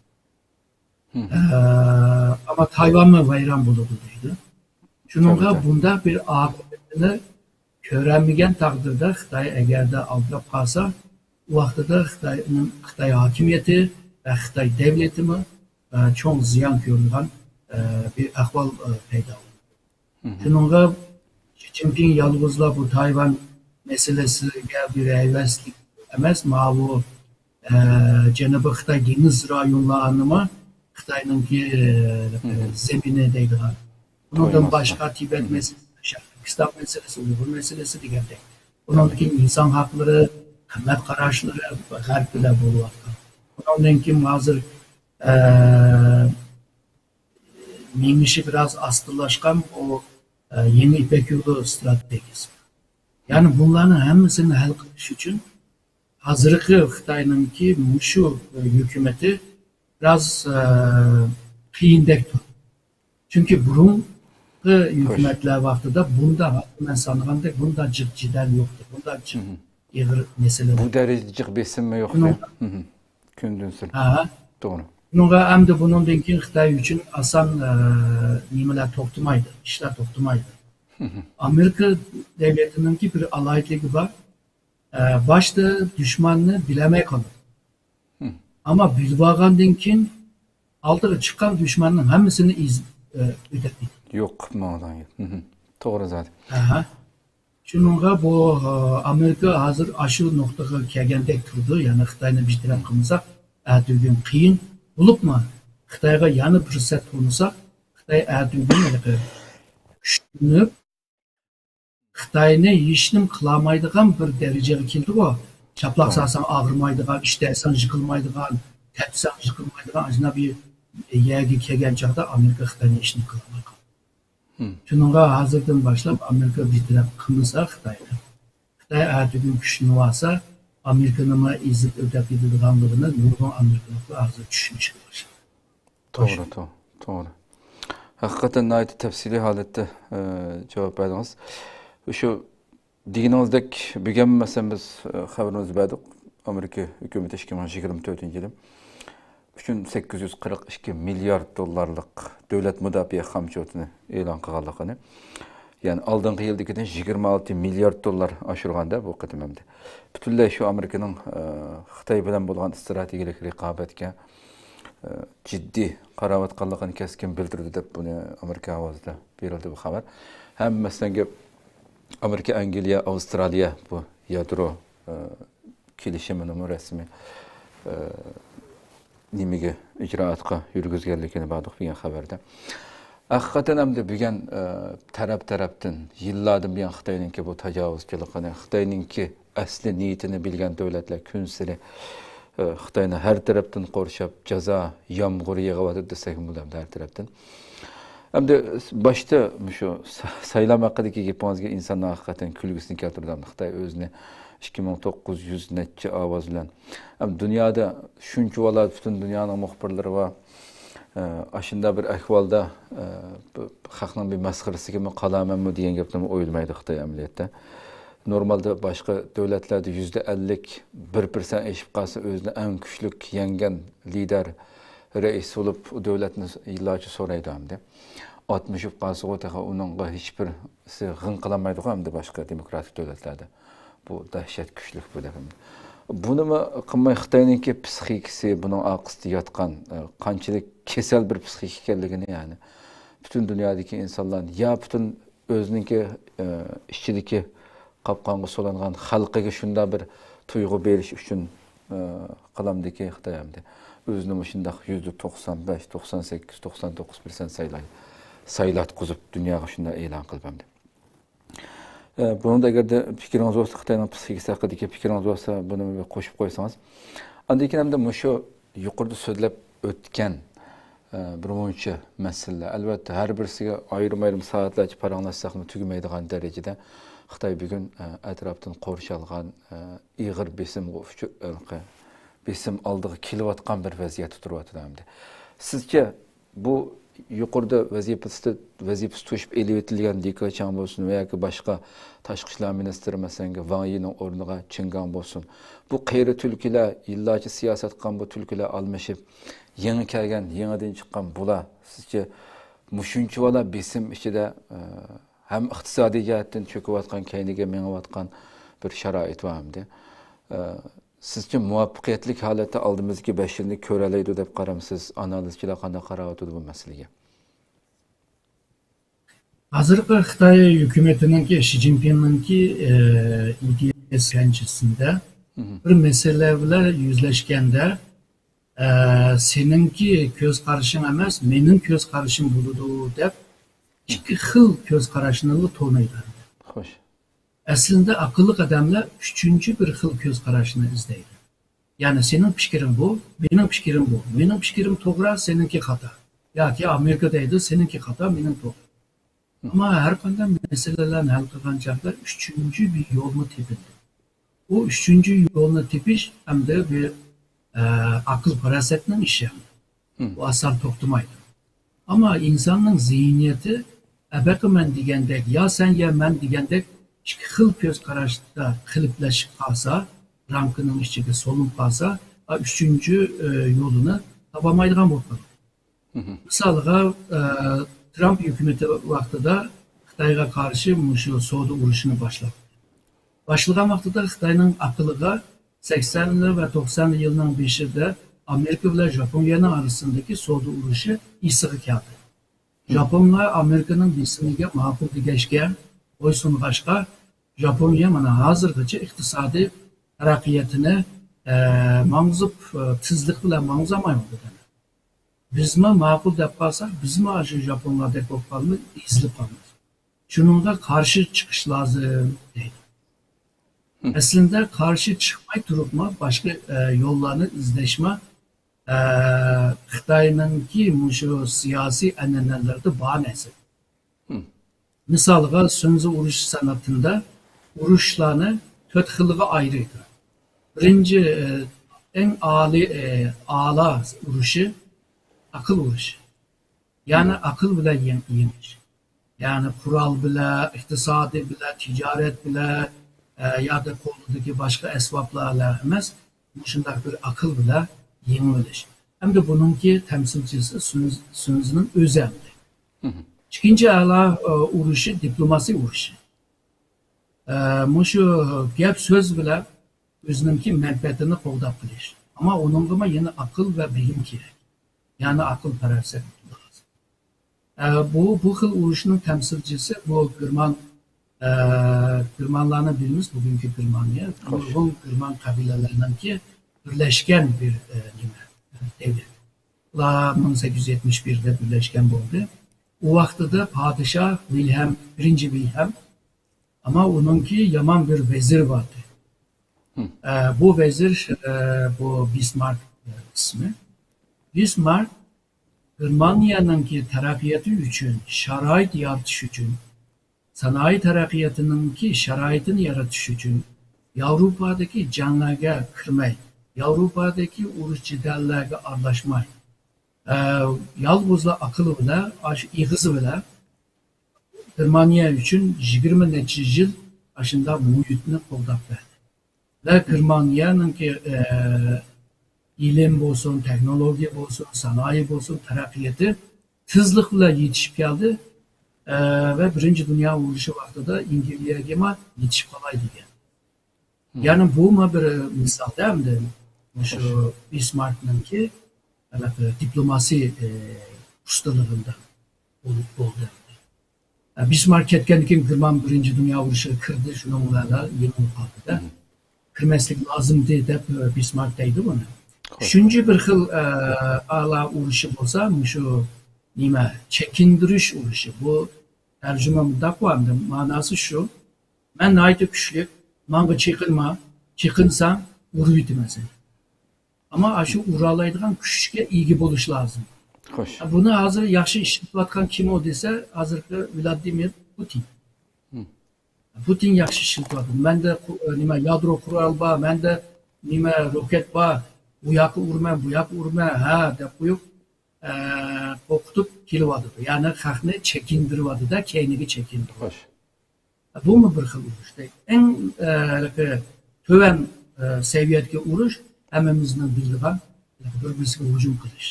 ئە، ئەمما تايۋانمۇ ۋەيران بولىدۇ دەيدۇ. شۇنىڭغا بۇنداق بىر ئاقىۋىتىنى كۆرەلمىگەن تەقدىردە، خىتاي ئەگەردە ئالدىراپ قالسا، ئۇ ۋاقتىدا خىتاينىڭ، خىتاي ھاكىمىيىتى ۋە خىتاي دەۋلىتىمۇ، ئە، چوڭ زىيان كۆرىدىغان، ئە، بىر ئەھۋال، ئە، پەيدا بولىدۇ. شۇنىڭغا شى جىنپىڭ يالغۇزلا بۇ تايۋان مەسىلىسىگە بىر ھەۋەسلىك ئەمەس، ماۋۇ، ئە، جەنۇبىي خىتاي دېڭىز رايونلارنىمۇ خىتاينىڭكى، ئە، زېمىنى دەيدىغان. بۇنىڭدىن باشقا تىبەت مەسىلىسى، شەرقىي تۈركىستان مەسىلىسى، ئۇيغۇر مەسىلىسى دېگەندەك. بۇنىڭدىن كېيىن ئىنسان ھەقلىرى، قىممەت قاراشلىرى غەرب بىلەن بولۇۋاتقان. بۇنىڭدىن كېيىن ھازىر، ئە، مېڭىشى بىراز ئاستىلاشقان ئۇ، ئە، يېڭى يىپەك يولى ئىستراتېگىيەسى. يەنى بۇلارنىڭ ھەممىسىنى ھەل قىلىش ئۈچۈن ھازىرقى خىتاينىڭكى مۇشۇ، ئە، ھۆكۈمىتى بىراز، ئە، قىيىندەك تۇرىدۇ. چۈنكى بۇرۇنقى ھۆكۈمەتلەر ۋاقتىدا بۇنداق، مەن سانىغاندەك، بۇنداق جىق جېدەل يوقتى، بۇنداق جىق ئېغىر مەسىلىلەر. بۇ دەرىجىدە جىق بېسىممۇ يوق. شۇنىڭ، كۈندىن سىر. ھە. توغرا. شۇنىڭغا ئەمدى بۇنىڭدىن كېيىن خىتاي ئۈچۈن ئاسان، ئە، نېمىلەر توختىمايدۇ، ئىشلار توختىمايدۇ. ئامېرىكا دەۋلىتىنىڭكى بىر ئالاھىدىلىكى بار. ئە، باشتا دۈشمەننى بىلەلمەي قالىدۇ. ئەمما بىلىۋالغاندىن كېيىن ئالدىغا چىققان دۈشمەننىڭ ھەممىسىنى ئېزىپ، ئە، ئۆتەپ كېتىدۇ. يوق قىلىپ ماڭىدىغان گەپ. توغرا زادى. ئەھە. شۇنىڭغا بۇ، ئامېرىكا ھازىر ئاشۇ نۇقتىغا كەلگەندەك تۇرىدۇ. يەنى خىتاينى بىر تەرەپ قىلمىساق، ئەتىگۈن قىيىن. بولۇپمۇ خىتايغا يەنە پۇرسەت تۇرمىسا، خىتاي ئەتىگۈن ھېلىقى كۈچلىنىپ، خىتاينى ھېچنېمە قىلالمايدىغان بىر دەرىجىگە كېلىدىغۇ. چاپلاق سالساڭ ئاغرىمايدىغان، ئىش دەسەڭ يىقىلمايدىغان، تەپسەڭ يىقىلمايدىغان، ئاشۇنداق بىر يەرگە كەلگەن چاغدا ئامېرىكا خىتاينى ھېچنېمە قىلالماي قالىدۇ. شۇنىڭغا ھازىردىن باشلاپ ئامېرىكا بىر تەرەپ قىلمىسا خىتاينى، خىتاي ئەتىگۈن كۈچلىنىۋالسا، ئامېرىكىنىڭمۇ ئېزىپ ئۆتەپ كېتىدىغانلىقىنى نۇرغۇن ئامېرىكىلىقلار ھازىر چۈشىنىشكە باشلىدى. توغرا، توغرا، توغرا. ھەقىقەتەن ناھايىتى تەپسىلىي ھالەتتە، ئە، جاۋاب بەردىڭىز. شۇ دېگىنىڭىزدەك، بۈگۈن مەسىلەن بىز، ئە، خەۋىرىمىزدە بەردۇق. ئامېرىكا ھۆكۈمىتى ئىككى مىڭ يىگىرمە تۆتىنچى يىلى ئۈچ ترىليون سەككىز يۈز قىرىق ئىككى مىليارد دوللارلىق دۆلەت مۇداپىئە خامچوتىنى ئېلان قىلغانلىقىنى، يەنى ئالدىنقى يىلدىكىدىن يىگىرمە ئالتە مىليارد دوللار ئاشۇرغاندا بۇ قېتىم ئەمدى پۈتۈنلەي شۇ ئامېرىكىنىڭ، ئە، خىتاي بىلەن بولغان ئىستراتېگىيەلىك رىقابەتكە، ئە، جىددىي قاراۋاتقانلىقىنى كەسكىن بىلدۈردى دەپ بۇنى ئامېرىكا ئاۋازىدا بېرىلدى بۇ خەۋەر. ھەم مەسىلەن، ئامېرىكا، ئەنگلىيە، ئاۋسترالىيە بۇ يادرو، ئە، كېلىشىمىنىمۇ رەسمىي، ئە، نېمىگە، ئىجرائاتقا يۈرگۈزگەنلىكىنى باردۇق بۈگۈن خەۋەردە. ھەقىقەتەن ئەمدى بۈگۈن، ئە، تەرەپ-تەرەپتىن يىللاردىن بۇيان خىتاينىڭكى بۇ تاجاۋۇزچىلىقىنى، خىتاينىڭكى ئەسلى نىيىتىنى بىلگەن دۆلەتلەر كۈنسېرى، ئە، خىتاينى ھەر تەرەپتىن قورشاپ، جازا يامغۇرى يېغىۋاتىدۇ دېسەكمۇ بولىدۇ ھەر تەرەپتىن. ئەمدى باشتا مۇشۇ سا-، سايلام ھەققىدىكى گېپىڭىزگە ئىنساننىڭ ھەقىقەتەن كۈلگۈسىنى كەلتۈرىدۇ. خىتاي ئۆزىنى ئىككى مىڭ توققۇز يۈز نەچچە ئاۋاز بىلەن، ئەم، دۇنيادا شۇنچىۋالا پۈتۈن دۇنيانىڭ مۇخبىرلىرى بار. ئە، ئاشۇنداق بىر ئەھۋالدا، ئە، بۇ خەقنىڭ بىر مەسخىرىسىگىمۇ قالامەنمۇ دېگەن گەپنىمۇ ئويلىمايدۇ خىتاي ئەمەلىيەتتە. نورمالدا باشقا دۆلەتلەردە يۈزدە ئەللىك، بىر پىرسەنت ئېشىپ قالسا ئۆزىنى ئەڭ كۈچلۈك يەڭگەن لىدەر، رەئىس بولۇپ ئۇ دۆلەتنى يىللارچە سورايدۇ ئەمدى. ئاتمىشىپ قالسىغۇ تېخى ئۇنىڭغا ھېچبىرسى غىڭ قىلالمايدىغۇ ئەمدى باشقا دېموكراتىك دۆلەتلەردە. بۇ دەھشەت كۈچلۈك بۇ دەپ. بۇنىمۇ قىلماي خىتاينىڭكى پسىخىكىسى، بۇنىڭ ئارقىسىدا ياتقان، ئە، قانچىلىك كېسەل بىر پسىخىكا ئىكەنلىكىنى، يەنى پۈتۈن دۇنيادىكى ئىنسانلار يا پۈتۈن ئۆزىنىڭكى، ئە، ئىچىدىكى قاپقانغا سولانغان خەلقىگە شۇنداق بىر تۇيغۇ بېرىش ئۈچۈن، ئە، قىلامدىكى خىتاي ئەمدى. ئۆزىنى مۇشۇنداق يۈزدە توقسان بەش، توقسان سەككىز، توقسان توققۇز پىرسەنت سايلاي-، سايلاتقۇزۇپ دۇنياغا شۇنداق ئېلان قىلىپ ئەمدى. ئە، بۇنىڭدا ئەگەردە پىكرىڭىز بولسا، خىتاينىڭ پسىخىكىسى ھەققىدىكى پىكرىڭىز بولسا، بۇنى بىر قوشۇپ قويسىڭىز. ئاندىن كېيىن ئەمدى مۇشۇ يۇقىرىدا سۆزلەپ ئۆتكەن، ئە، بىر مۇنچە مەسىلىلەر. ئەلۋەتتە، ھەر بىرسىگە ئايرىم-ئايرىم سائەتلەرچە پاراڭلاشساقمۇ تۈگىمەيدىغان دەرىجىدە خىتاي بۈگۈن، ئە، ئەتراپتىن قورشالغان، ئە، ئېغىر بېسىمغا ئۇچۇ-، ھېلىقى بېسىم ئالدىغا كېلىۋاتقان بىر ۋەزىيەتتە تۇرۇۋاتىدۇ ئەمدى. سىزچە، بۇ يۇقىرىدا ۋەزىپىسىدە، ۋەزىپىسى توشۇپ ئېلىۋېتىلگەن لى كېچاڭ بولسۇن ۋە ياكى باشقا تاشقى ئىشلار مىنىستىرى، مەسىلەن، ۋاڭ يىنىڭ ئورنىغا چېن گاڭ بولسۇن. بۇ قېرى تۈلكىلەر، يىللارچە سىياسەت قىلغان بۇ تۈلكىلەر ئالمىشىپ، يېڭى كەلگەن، يېڭىدىن چىققان بۇلار، سىزچە مۇشۇنچىۋالا بېسىم ئىچىدە، ئە، ھەم ئىقتىسادىي جەھەتتىن چۆكۈۋاتقان، كەينىگە مېڭىۋاتقان بىر شارائىت بار ئەمدى. ئە، سىزچە مۇۋەپپەقىيەتلىك ھالەتتە ئالدىمىزدىكى بەش يىلنى كۆرەلەيدۇ دەپ قارامسىز؟ ئانالىزچىلار قانداق قاراۋاتىدۇ بۇ مەسىلىگە؟ ھازىرقى خىتاي ھۆكۈمىتىنىڭكى، شى جىنپىڭنىڭكى، ئى، ئىدىيەسى چۈشەنچىسىندە بىر مەسىلە بىلەن يۈزلەشكەندە، ئە، سېنىڭكى كۆز قارىشىڭ ئەمەس، مېنىڭ كۆز قارىشىم بولىدۇ دەپ ئىككى خىل كۆز قاراشنىلا تونۇيدۇ. خوش. ئەسلىندە ئەقىللىق ئادەملەر ئۈچىنچى بىر خىل كۆز قاراشنى ئىزدەيدۇ. يەنى سېنىڭ پىكرىڭ بۇ، مېنىڭ پىكرىم بۇ. مېنىڭ پىكرىم توغرا، سېنىڭكى خاتا. ياكى ئامېرىكا دەيدۇ، سېنىڭكى خاتا، مېنىڭ توغرا. ئەمما ھەر قانداق مەسىلىلەرنى ھەل قىلغان چاغدا ئۈچىنچى بىر يولمۇ تېپىلىدۇ. ئۇ ئۈچىنچى يولنى تېپىش ئەمدى بىر، ئە، ئەقىل-پاراسەتنىڭ ئىشى ئەمدى. ئۇ ئاسان توختىمايدۇ. ئەمما ئىنساننىڭ زېھنىيىتى ئەبەقە مەن دېگەندەك، يا سەن، يا مەن دېگەندەك ئىككى خىل كۆز قاراشتا قېلىپلىشىپ قالسا، رامكىنىڭ ئىچىگە سولۇنۇپ قالسا، ئا، ئۈچىنچى، ئە، يولىنى تاپالمايدىغان بولۇپ قالىدۇ. مىسالغا، ئە، ترامپ ھۆكۈمىتى ۋاقتىدا خىتايغا قارشى مۇشۇ سودا ئۇرۇشىنى باشلاپ، باشلىغان ۋاقتىدا خىتاينىڭ ئەقلىغا سەكسەنلى ۋە توقسانلى يىلنىڭ بېشىدا ئامېرىكا بىلەن ژاپونىيەنىڭ ئارىسىدىكى سودا ئۇرۇشى ئېسىغا كەلدى. ژاپونلار ئامېرىكىنىڭ بېسىمىگە ماقۇل دېگەچكە، بويسۇنغاچقا، ياپونىيە مانا ھازىرغىچە ئىقتىسادىي تەرەققىياتىنى، ئە، ماڭغۇزۇپ، ئە، تېزلىك بىلەن ماڭغۇزالمايۋاتىدۇ. بىزمۇ ماقۇل دەپ قالساق، بىزمۇ شۇ ياپونلاردەك بولۇپ قالىمىز، ئېزىلىپ قالىمىز. شۇنىڭغا قارشى چىقىش لازىم دەيدۇ. ئەسلىندە قارشى چىقماي تۇرۇپمۇ باشقا، ئە، يوللارنى ئىزدەشمۇ، ئە، خىتاينىڭكى مۇشۇ سىياسىي ئەنئەنىلىرىدە بار نەرسە. مىسالغا، سۇنزى ئۇرۇشى سەنئىتىدە ئۇرۇشلارنى تۆت خىلغا ئايرىيدۇ. بىرىنچى، ئە، ئەڭ ئالىي، ئە، ئالا ئۇرۇشى، ئاقىل ئۇرۇشى. يەنى ئاقىل بىلەن يېڭ-، يېڭىش. يەنى قورال بىلەن، ئىقتىسادىي بىلەن، تىجارەت بىلەن، ئە، يادا قولىدىكى باشقا ئەسۋابلار بىلەن ئەمەس، مۇشۇنداق بىر ئاقىل بىلەن يېڭىۋېلىش. ئەمدى بۇنىڭكى تەمسىلچىسى سۇنز-، سۇنزىنىڭ ئۆزى ئەمدى. ئىككىنچى ئالا، ئە، ئۇرۇشى دىپلوماسىي ئۇرۇشى. ئە، مۇشۇ گەپ سۆز بىلەن ئۆزىنىڭكى مەنپەئەتىنى قوغداپ قېلىش. ئەمما ئۇنىڭغىمۇ يەنە ئاقىل ۋە بېگىم كېرەك. يەنى ئاقىل پاراسەت لازىم. ئە، بۇ، بۇ خىل ئۇرۇشنىڭ تەمسىلچىسى بۇ گېرمان، ئە، گېرمانلارنى بىلىمىز، بۈگۈنكى گېرمانىيە. نۇرغۇن گېرمان قەبىلىلەرنىڭكى بىرلەشكەن بىر، ئە، نېمە، دۆلەت. ئۇلار مىڭ سەككىز يۈز يەتمىش بىردە بىرلەشكەن بولدى. ئۇ ۋاقتىدا پادىشاھ ۋىلھەم، بىرىنچى ۋىلھەم، ئەمما ئۇنىڭكى يامان بىر ۋەزىرى بار ئىدى. ئە، بۇ ۋەزىر، ئە، بۇ بىسمارك، ئە، ئىسمى. بىسمارك گېرمانىيەنىڭكى تەرەققىياتى ئۈچۈن شارائىت يارىتىش ئۈچۈن، سانائەت تەرەققىياتىنىڭكى شارائىتىنى يارىتىش ئۈچۈن ياۋروپادىكى جەڭلەرگە كىرمەي، ياۋروپادىكى ئۇرۇش جېدەللەرگە ئارىلاشماي، ئە، يالغۇزلا ئاقىلى بىلەن، ئاشۇ ئېغىزى بىلەن گېرمانىيە ئۈچۈن يىگىرمە نەچچە يىل ئاشۇنداق مۇھىتنى قوغداپ بەردى. ۋە گېرمانىيەنىڭكى، ئە، ئىلىم بولسۇن، تېخنولوگىيە بولسۇن، سانائەت بولسۇن، تەرەققىياتى تېزلىق بىلەن يېتىشىپ كەلدى. ئە، ۋە بىرىنچى دۇنيا ئۇرۇشى ۋاقتىدا ئىنگلىيەگىمۇ يېتىشىپ قالاي دېگەن. يەنى بۇمۇ بىر مىسالدا ئەمدى مۇشۇ بىسماركنىڭكى ھېلىقى دىپلوماسىي، ئى، ئۇستىلىرىدا بولۇپ بولدى. ئە، بىسمارك كەتكەندىن كېيىن گېرمان بىرىنچى دۇنيا ئۇرۇشىغا كىردى، شۇنىڭ بىلەن يېڭىلىپ قالدى-دە. كىرمەسلىك لازىمدى دەپ، ئە، بىسمارك دەيدۇ بۇنى. ئۈچىنچى بىر خىل، ئە، ئالا ئۇرۇشى بولسا مۇشۇ نېمە، چېكىندۈرۈش ئۇرۇشى. بۇ تەرجىمە مۇنداق بار، مەناسى شۇ. مەن ناھايىتى كۈچلۈك، ماڭا چېقىنما، چېقىنساڭ ئۇرۇۋېتىمەن سېنى. ئەمما ئاشۇ ئۇرالايدىغان كۈچكە ئىگە بولۇش لازىم. خوش. بۇنى ھازىر ياخشى ئىشلىتىۋاتقان كىم ئۇ دېسە، ھازىرقى ۋلادىمىر پۇتىن. پۇتىن ياخشى ئىشلىتىۋاتىدۇ. مەندە قۇ-، نېمە، يادرو قورال بار، مەندە نېمە، روكېت بار، ئۇ ياققا ئۇرىمەن، بۇ ياققا ئۇرىمەن، ھە، دەپ قويۇپ، ئە، قورقۇتۇپ كېلىۋاتىدۇ. يەنى خەقنى چېكىندۈرۈۋاتىدۇ-دە، كەينىگە چېكىندۈرۈۋاتىدۇ. خوش. بۇمۇ بىر خىل ئۇرۇش. ئەڭ، ئە، تۆۋەن، ئە، سەۋىيەدىكى ئۇرۇش ھەممىمىزنىڭ بىلىدىغان بىر-بىرسىگە ھۇجۇم قىلىش.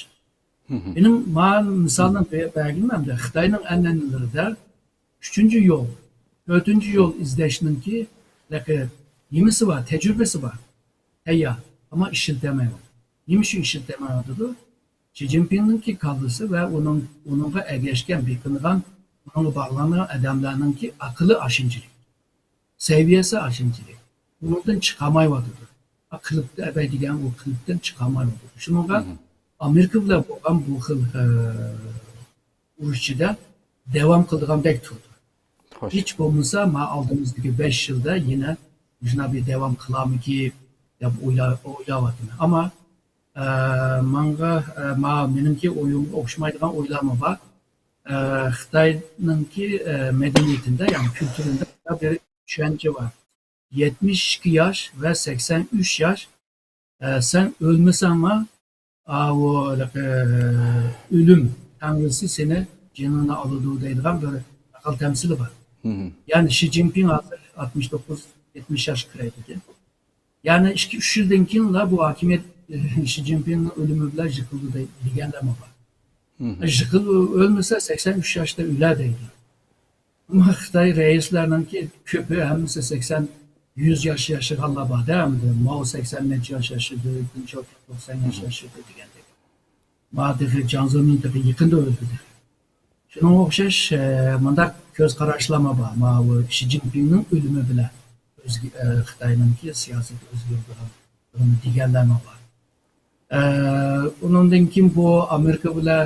مېنىڭ ما مىسالنى بە-، بەرگىنىم ئەمدى خىتاينىڭ ئەنئەنىلىرىدە ئۈچىنچى يول، تۆتىنچى يول ئىزدەشنىڭكى نېمىسى بار، تەجرىبىسى بار. تەييار. ئەمما ئىشلىتەلمەيۋاتىدۇ. نېمە ئۈچۈن ئىشلىتەلمەيۋاتىدۇ؟ شى جىنپىڭنىڭكى كاللىسى ۋە ئۇنىڭ، ئۇنىڭغا ئەگەشكەن، بېقىنغان، ئۇنىڭغا باغلانغان ئادەملەرنىڭكى ئاقىلى ئاشۇنچىلىك، سەۋىيەسى ئاشۇنچىلىك. ئۇنىڭدىن چىقالمايۋاتىدۇ. ئا، قېلىپتا ئەبەي دېگەن ئۇ قېلىپتىن چىقالمايۋاتىدۇ. شۇنىڭغا ئامېرىكا بىلەن بولغان بۇ خىل، ئە، ئۇرۇش ئىچىدە داۋام قىلىدىغاندەك تۇرىدۇ. خوش. ھېچ بولمىسا، ما ئالدىمىزدىكى بەش يىلدا يەنە مۇشۇنداق بىر داۋام قىلارمىكى دەپ ئويلا-، ئويلاۋاتىمەن. ئەمما، ئە، ماڭا، ئە، ما مېنىڭكى ئويۇمغا ئوخشىمايدىغان ئويلارمۇ بار. ئە، خىتاينىڭكى، ئە، مەدەنىيىتىدە، يەنى كۈلتۈرىدە بىر چۈشەنچە بار. يەتمىش ئىككى ياش ۋە سەكسەن ئۈچ ياش، ئە، سەن ئۆلمىسەڭمۇ، ئاۋۇ، ھېلىقى، ئۆلۈم تەڭرىسى سېنى جېنىڭنى ئالىدۇ دەيدىغان بىر ماقال تەمسىلى بار. يەنى شى جىنپىڭ ھازىر ئاتمىش توققۇز، يەتمىش ياشقا كىرەي دېدى. يەنى ئىككى، ئۈچ يىلدىن كېيىنلا بۇ ھاكىمىيەت، ئە، شى جىنپىڭنىڭ ئۆلۈمى بىلەن يىقىلدى دەي-، دېگەنلەرمۇ بار. يىقىل-، ئۆلمىسە سەكسەن ئۈچ ياشتا ئۆلە دەيدۇ. ئەمما خىتاي رەئىسلەرنىڭكى كۆپى، ھەممىسى سەكسەن، يۈز ياش ياشىغانلار بار-دە، ئەمدى ماۋ سەكسەن نەچچە ياش ياشىدى، دېڭ شياۋپىڭ توقسان ياش ياشىدى دېگەندەك. ما تېخى جياڭ زېمىن تېخى يېقىندا ئۆلدى. شۇنىڭغا ئوخشاش، ئە، مۇنداق كۆز قاراشلارمۇ بار. ماۋۇ شى جىنپىڭنىڭ ئۆلۈمى بىلەن ئۆزگە-، ئە، خىتاينىڭكى سىياسىتى ئۆزگىرىدىغانلىقىنى دېگەنلەرمۇ بار. ئە، ئۇنىڭدىن كېيىن بۇ ئامېرىكا بىلەن،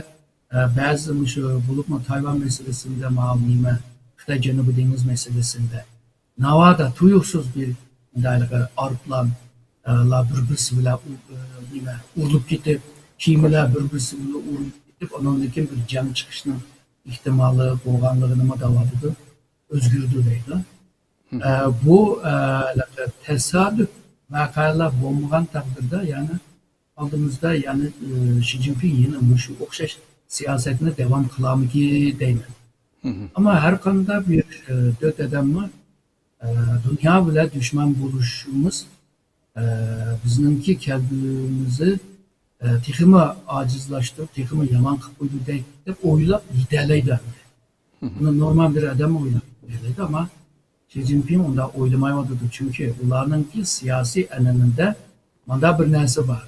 ئە، بەزى مۇشۇ بولۇپمۇ تايۋان مەسىلىسىندە، ماۋۇ نېمە، خىتاي جەنۇبىي دېڭىز مەسىلىسىندە ناۋادا تۇيۇقسىز بىر مۇنداق ئايروپىلان، ئە، لار بىر-بىرسى بىلەن ئۇ-، ئە، نېمە، ئۇرۇلۇپ كېتىپ، كېمىلەر بىر-بىرسى بىلەن ئۇرۇلۇپ كېتىپ، ئۇنىڭدىن كېيىن بىر جەڭ چىقىشنىڭ ئېھتىمالى بولغانلىقىنىمۇ دەۋاتىدۇ. ئۆزگىرىدۇ دەيدۇ. ئە، بۇ، ئە، تاسادىپ ۋەقەلەر بولمىغان تەقدىردە، يەنى ئالدىمىزدا، يەنى، ئە، شى جىنپىڭ يەنە مۇشۇ ئوخشاش سىياسەتنى داۋام قىلارمىكىن دەيمەن. ئەمما ھەر قانداق بىر، ئە، دۆت ئادەممۇ، ئە، دۇنيا بىلەن دۈشمەن بولۇشىمىز، ئە، بىزنىڭكى كەلگۈسىمىزنى، ئە، تېخىمۇ ئاجىزلاشتۇرۇپ، تېخىمۇ يامان قىلىپ قويىدۇ دەي-، دەپ ئويلاپ يېتەلەيدۇ ئەمدى. بۇنى نورمال بىر ئادەم ئويلاپ يېتەلەيدۇ، ئەمما شى جىنپىڭ ئۇنداق ئويلىمايۋاتىدۇ. چۈنكى ئۇلارنىڭكى سىياسىي ئەنئەنىدە مۇنداق بىر نەرسە بار.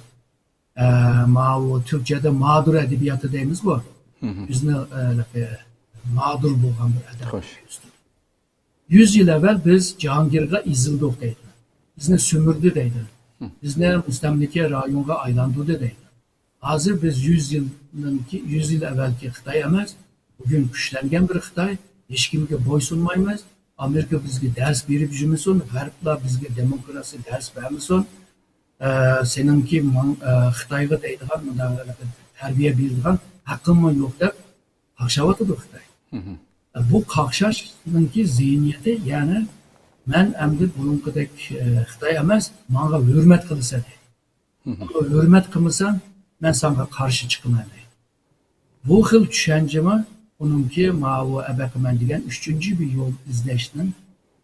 ئە، ماۋۇ تۈركچەدە مادۇر ئەدەبىياتى دەيمىزغۇ. بىزنى، ئە، مادۇر بولغان بىر ئادەم. يۈز يىل ئەۋۋەل بىز جاھانگىرغا ئېزىلدۇق دەيدۇ. بىزنى سۈمۈردى دەيدۇ. بىزنى مۇستەملىكە رايونغا ئايلاندۇردى دەيدۇ. ھازىر بىز يۈز يىلنىڭكى، يۈز يىل ئەۋۋەلكى خىتاي ئەمەس، بۈگۈن كۈچلەنگەن بىر خىتاي. ھېچكىمگە بويسۇنمايمىز. ئامېرىكا بىزگە دەرس بېرىپ يۈرمىسۇن، غەربلەر بىزگە دېموكراتىيە دەرس بەرمىسۇن. ئە، سېنىڭكى ماڭ-، ئە، خىتايغا دەيدىغان، مۇنداق تەربىيە بېرىدىغان ھەققىڭمۇ يوق دەپ قاقشاۋاتىدۇ خىتاي. بۇ قاقشاشنىڭكى زېھنىيىتى، يەنى مەن ئەمدى بۇرۇنقىدەك، ئە، خىتاي ئەمەس، ماڭا ھۆرمەت قىلىسەن دەيدۇ. ماڭا ھۆرمەت قىلمىساڭ، مەن ساڭا قارشى چىقىمەن دەيدۇ. بۇ خىل چۈشەنچىمۇ ئۇنىڭكى ماۋۇ ئەبەقىمەن دېگەن ئۈچىنچى بىر يول ئىزدەشنىڭ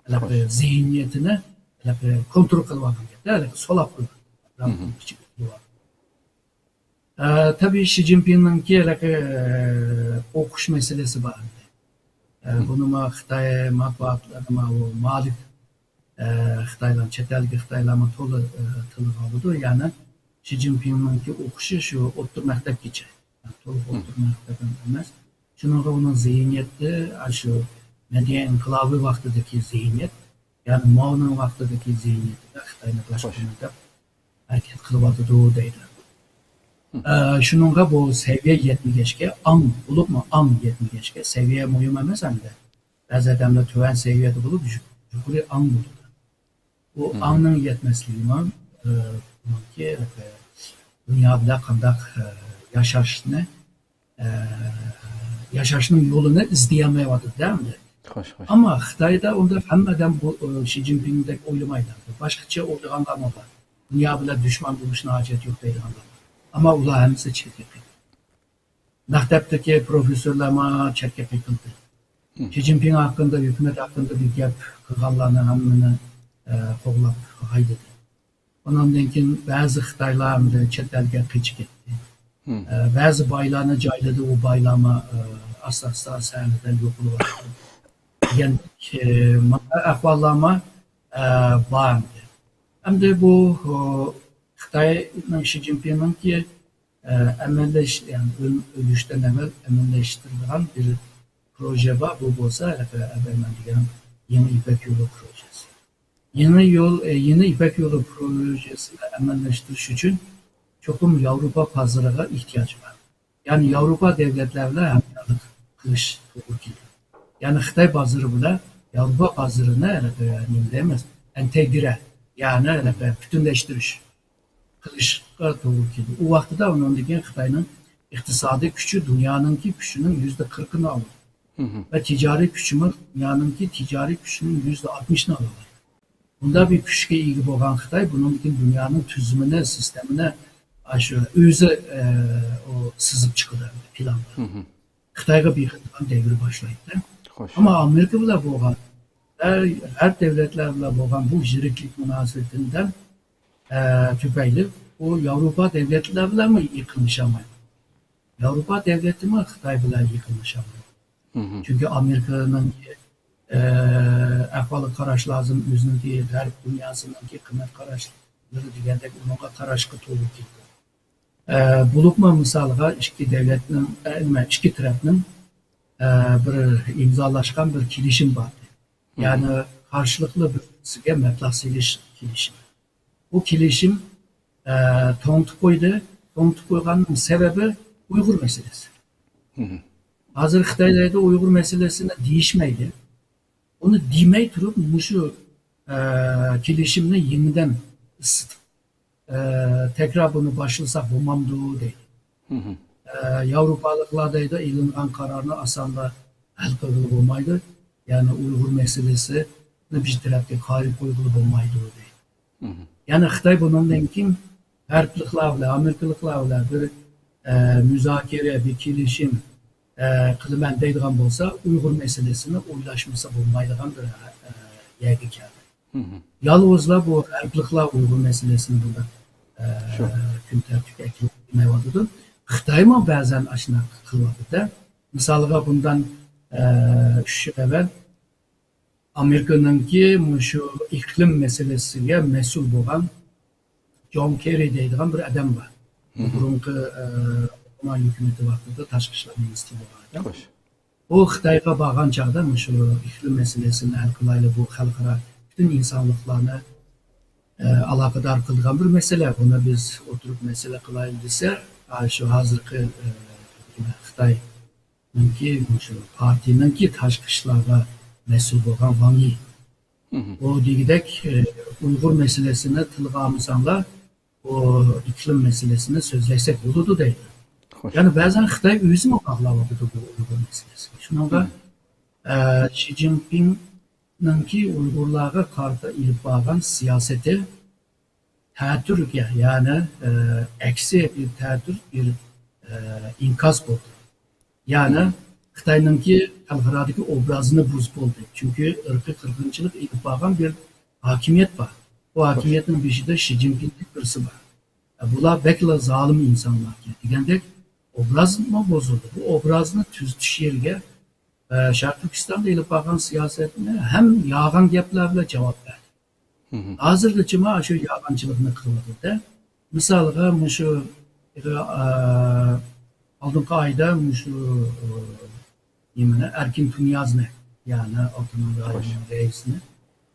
ھېلىقى زېھنىيىتىنى ھېلىقى كونترول قىلىۋالغان گەپتە، ھېلىقى سولاپ قويغان. ئە، تەبىئىي، شى جىنپىڭنىڭكى ھېلىقى، ئە، ئوقۇش مەسىلىسى بار ئىدى. ئە، بۇنىمۇ خىتاي مەتبۇئاتلىرىدا ماۋۇ مائارىپ، ئە، خىتايلار، چەت ئەلدىكى خىتايلارمۇ تولا، ئە، تىلغا ئالىدۇ. يەنى شى جىنپىڭنىڭكى ئوقۇشى شۇ ئوتتۇرا مەكتەپكىچە. يەنى تولۇق ئوتتۇرا مەكتەپ ھەم ئەمەس. شۇنىڭغا ئۇنىڭ زېھنىيىتى، ئاشۇ مەدەنىي ئىنقىلابى ۋاقتىدىكى زېھنىيەت، يەنى ماۋنىڭ ۋاقتىدىكى زېھنىيىتىدە خىتاينى باشقۇرىمەن دەپ ھەرىكەت قىلىۋاتىدۇ دەيدۇ. ئە، شۇنىڭغا بۇ سەۋىيە يەتمىگەچكە، ئاڭ، بولۇپمۇ ئاڭ يەتمىگەچكە، سەۋىيە مۇھىم ئەمەس ئەمدى. بەزى ئادەملەر تۆۋەن سەۋىيەدە بولۇپ، يۇ-، يۇقىرى ئاڭ بولىدۇ. بۇ ئاڭنىڭ يەتمەسلىكىمۇ، ئە، بۇنىڭكى، ئە، دۇنيا بىلەن قانداق، ئە، ياشاشنى، ئە، ياشاشنىڭ يولىنى ئىزدىيەلمەيۋاتىدۇ-دە ئەمدى. خوش، خوش. ئەمما خىتايدا ئۇنداق ھەممە ئادەم بۇ، ئە، شى جىنپىڭدەك ئويلىمايدۇ. باشقىچە ئويلىغانلارمۇ بار. دۇنيا بىلەن دۈشمەن بولۇشنىڭ ھاجەت يوق دەيدىغانلار بار. ئەمما ئۇلار ھەممىسى چەتكە قېقىلدى. مەكتەپتىكى پروفېسسورلارمۇ چەتكە قېقىلدى. شى جىنپىڭ ھەققىدە، ھۆكۈمەت ھەققىدە بىر گەپ قىلغانلارنى ھەممىنى، ئە، قوغلاپ ھايدىدى. ئۇنىڭدىن كېيىن بەزى خىتايلار ئەمدى چەت ئەلگە قېچىپ كەتتى. ئە، بەزى بايلارنى جايلىدى، ئۇ بايلارمۇ، ئە، ئاستا-ئاستا سەھنىدىن يوقىلىۋاتىدۇ دېگەن، ئە، مۇنداق ئەھۋاللارمۇ، ئە، بار ئەمدى. ئەمدى بۇ، ئۇ، خىتاينىڭ، شى جىنپىڭنىڭكى ئە، ئەمەلىيلەش-، يەنى ئۆل-، ئۆلۈشتىن ئەۋۋەل ئەمەلىيلەشتۈرىدىغان بىر پروژە بار. بۇ بولسا، ئەبەرمەن دېگەن يېڭى يىپەك يولى پروژەسى. يېڭى يول، ئە، يېڭى يىپەك يولى پروژەسىنى ئەمەلىيلەشتۈرۈش ئۈچۈن چوقۇم ياۋروپا بازىرىغا ئېھتىياج بار. يەنى ياۋروپا دۆلەتلەر بىلەن ھەمكارلىق قىلىش توغرا كېلىدۇ. يەنى خىتاي بازىرى بىلەن ياۋروپا بازىرىنى، ئە، نېمە دەيمىز، ئىنتېگرە، يەنى، ئە، پۈتۈنلەشتۈرۈش قىلىشقا توغرا كېلىدۇ. ئۇ ۋاقتىدا ئۇنىڭدىن كېيىن خىتاينىڭ ئىقتىسادىي كۈچى دۇنيانىڭكى كۈچىنىڭ يۈزدە قىرىقىنى ئالىدۇ. ۋە تىجارىي كۈچىمۇ دۇنيانىڭكى تىجارىي كۈچىنىڭ يۈزدە ئاتمىشىنى ئالالايدۇ. بۇنداق بىر كۈچكە ئىگە بولغان خىتاي بۇنىڭدىن كېيىن دۇنيانىڭ تۈزۈمىنى، سىستېمىنى، ئاشۇ ئۆزى، ئە، ئۇ سىزىپ چىقىدۇ پىلاندا. خىتايغا بېقىدىغان دەۋر باشلايدۇ. خوش. ئەمما ئامېرىكا بىلەن بولغان، غەرب دۆلەتلەر بىلەن بولغان بۇ يىرىكلىك مۇناسىۋىتىدىن، ئە، تۈپەيلى ئۇ ياۋروپا دۆلەتلەر بىلەنمۇ يېقىنلىشالمايدۇ. ياۋروپا دۆلىتىمۇ خىتاي بىلەن يېقىنلىشالمايدۇ. چۈنكى ئامېرىكىنىڭكى، ئە، ئەھۋالغا قاراش لازىم، ئۆزىنىڭكى غەرب دۇنياسىنىڭكى قىممەت قاراشلىرى دېگەندەك ئۇنىڭغا قاراشقا توغرا كېلىدۇ. ئە، بولۇپمۇ مىسالغا ئىككى دۆلەتنىڭ، ئە، نېمە، ئىككى تەرەپنىڭ، ئە، بىر ئىمزالاشقان بىر كېلىشىم بار. يەنى قارشىلىقلار بىر-بىرسىگە مەبلەغ سېلىش كېلىشىمى. بۇ كېلىشىم، ئە، توڭتىپ قويدى. توڭتىپ قويغاننىڭ سەۋەبى ئۇيغۇر مەسىلىسى. ھازىر خىتاي دەيدۇ، ئۇيغۇر مەسىلىسىنى دېيىشمەيدۇ. ئۇنى دېمەي تۇرۇپ، مۇشۇ، ئە، كېلىشىمنى يېڭىدىن ئىسسىتىپ، ئە، تەكرار بۇنى باشلىساق بولمامدۇ دەيدۇ. ئە، ياۋروپالىقلار دەيدۇ، ئېلىنغان قارارنى ئاسانلا ھەل قىلغىلى بولمايدۇ. يەنى ئۇيغۇر مەسىلىسىنى بىر تەرەپكە قايرىپ قويغىلى بولمايدۇ دەيدۇ. يەنى خىتاي بۇنىڭدىن كېيىن غەربلىكلەر بىلەن، ئامېرىكىلىقلار بىلەن بىر، ئە، مۇزاكىرە، بىر كېلىشىم، ئە، قىلىمەن دەيدىغان بولسا، ئۇيغۇر مەسىلىسىنى ئويلاشمىسا بولمايدىغان بىر، ئە، يەرگە كەلدى. يالغۇزلا بۇ غەربلىكلەر ئۇيغۇر مەسىلىسىنى بۇنداق، ئە، كۈن تەرتىپكە ئەكىرىپ قويمايۋاتىدۇ. خىتايمۇ بەزەن ئاشۇنداق قىلىۋاتىدۇ. مىسالغا، بۇندىن، ئە، ئۈچ يىل ئەۋۋەل ئامېرىكىنىڭكى مۇشۇ ئىقلىم مەسىلىسىگە مەسئۇل بولغان جون كېررى دەيدىغان بىر ئادەم بار. بۇرۇنقى، ئە، ئوباما ھۆكۈمىتى ۋاقتىدا تاشقى ئىشلار مىنىستىرى بولغان ئادەم. ئۇ خىتايغا بارغان چاغدا مۇشۇ ئىقلىم مەسىلىسىنى ھەل قىلايلى، بۇ خەلقئارا پۈتۈن ئىنسانلىقلارنى، ئە، ئالاقىدار قىلىدىغان بىر مەسىلە. بۇنى بىز ئولتۇرۇپ مەسىلە قىلايلى دېسە، ئا، شۇ ھازىرقى، ئە، خىتاينىڭكى مۇشۇ پارتىيىنىڭكى تاشقى ئىشلارغا مەسئۇل بولغان ۋاڭ يى. ئۇ دېگۈدەك، ئە، ئۇيغۇر مەسىلىسىنى تىلغا ئالمىساڭلار، ئۇ ئىقلىم مەسىلىسىنى سۆزلەشسەك بولىدۇ دەيدۇ. يەنى بەزەن خىتاي ئۆزىمۇ باغلاۋاتىدۇ بۇ ئۇيغۇر مەسىلىسىگە. شۇنىڭغا، ئە، شى جىنپىڭنىڭكى ئۇيغۇرلارغا قارىتا ئېلىپ بارغان سىياسىتى تەتۈرگە، يەنى، ئە، ئەكسى بىر تەتۈر بىر، ئە، ئىنكاس بولدى. يەنى خىتاينىڭكى خەلقئارادىكى ئوبرازىنى بۇزۇپ بولدى. چۈنكى ئىرقىي قىرغىنچىلىق ئېلىپ بارغان بىر ھاكىمىيەت بار. بۇ ھاكىمىيەتنىڭ بېشىدا شى جىنپىڭ دەپ بىرسى بار. ئە، بۇلار بەكلا زالىم ئىنسانلاركەن دېگەندەك ئوبرازمۇ بۇزۇلدى. بۇ ئوبرازنى تۈزىتىش يېرىگە، ئە، شەرقىي تۈركىستاندا ئېلىپ بارغان سىياسەتنى ھەم يالغان گەپلەر بىلەن جاۋاب بەردى. ھازىرغىچىمۇ شۇ يالغانچىلىقنى قىلىۋاتىدۇ. مىسالغا، مۇشۇ، ئە، ئالدىنقى ئايدا مۇشۇ، ئە، نېمىنى، ئەركىن تۇنىيازنى، يەنى ئاپتونوم رايوننىڭ رەئىسىنى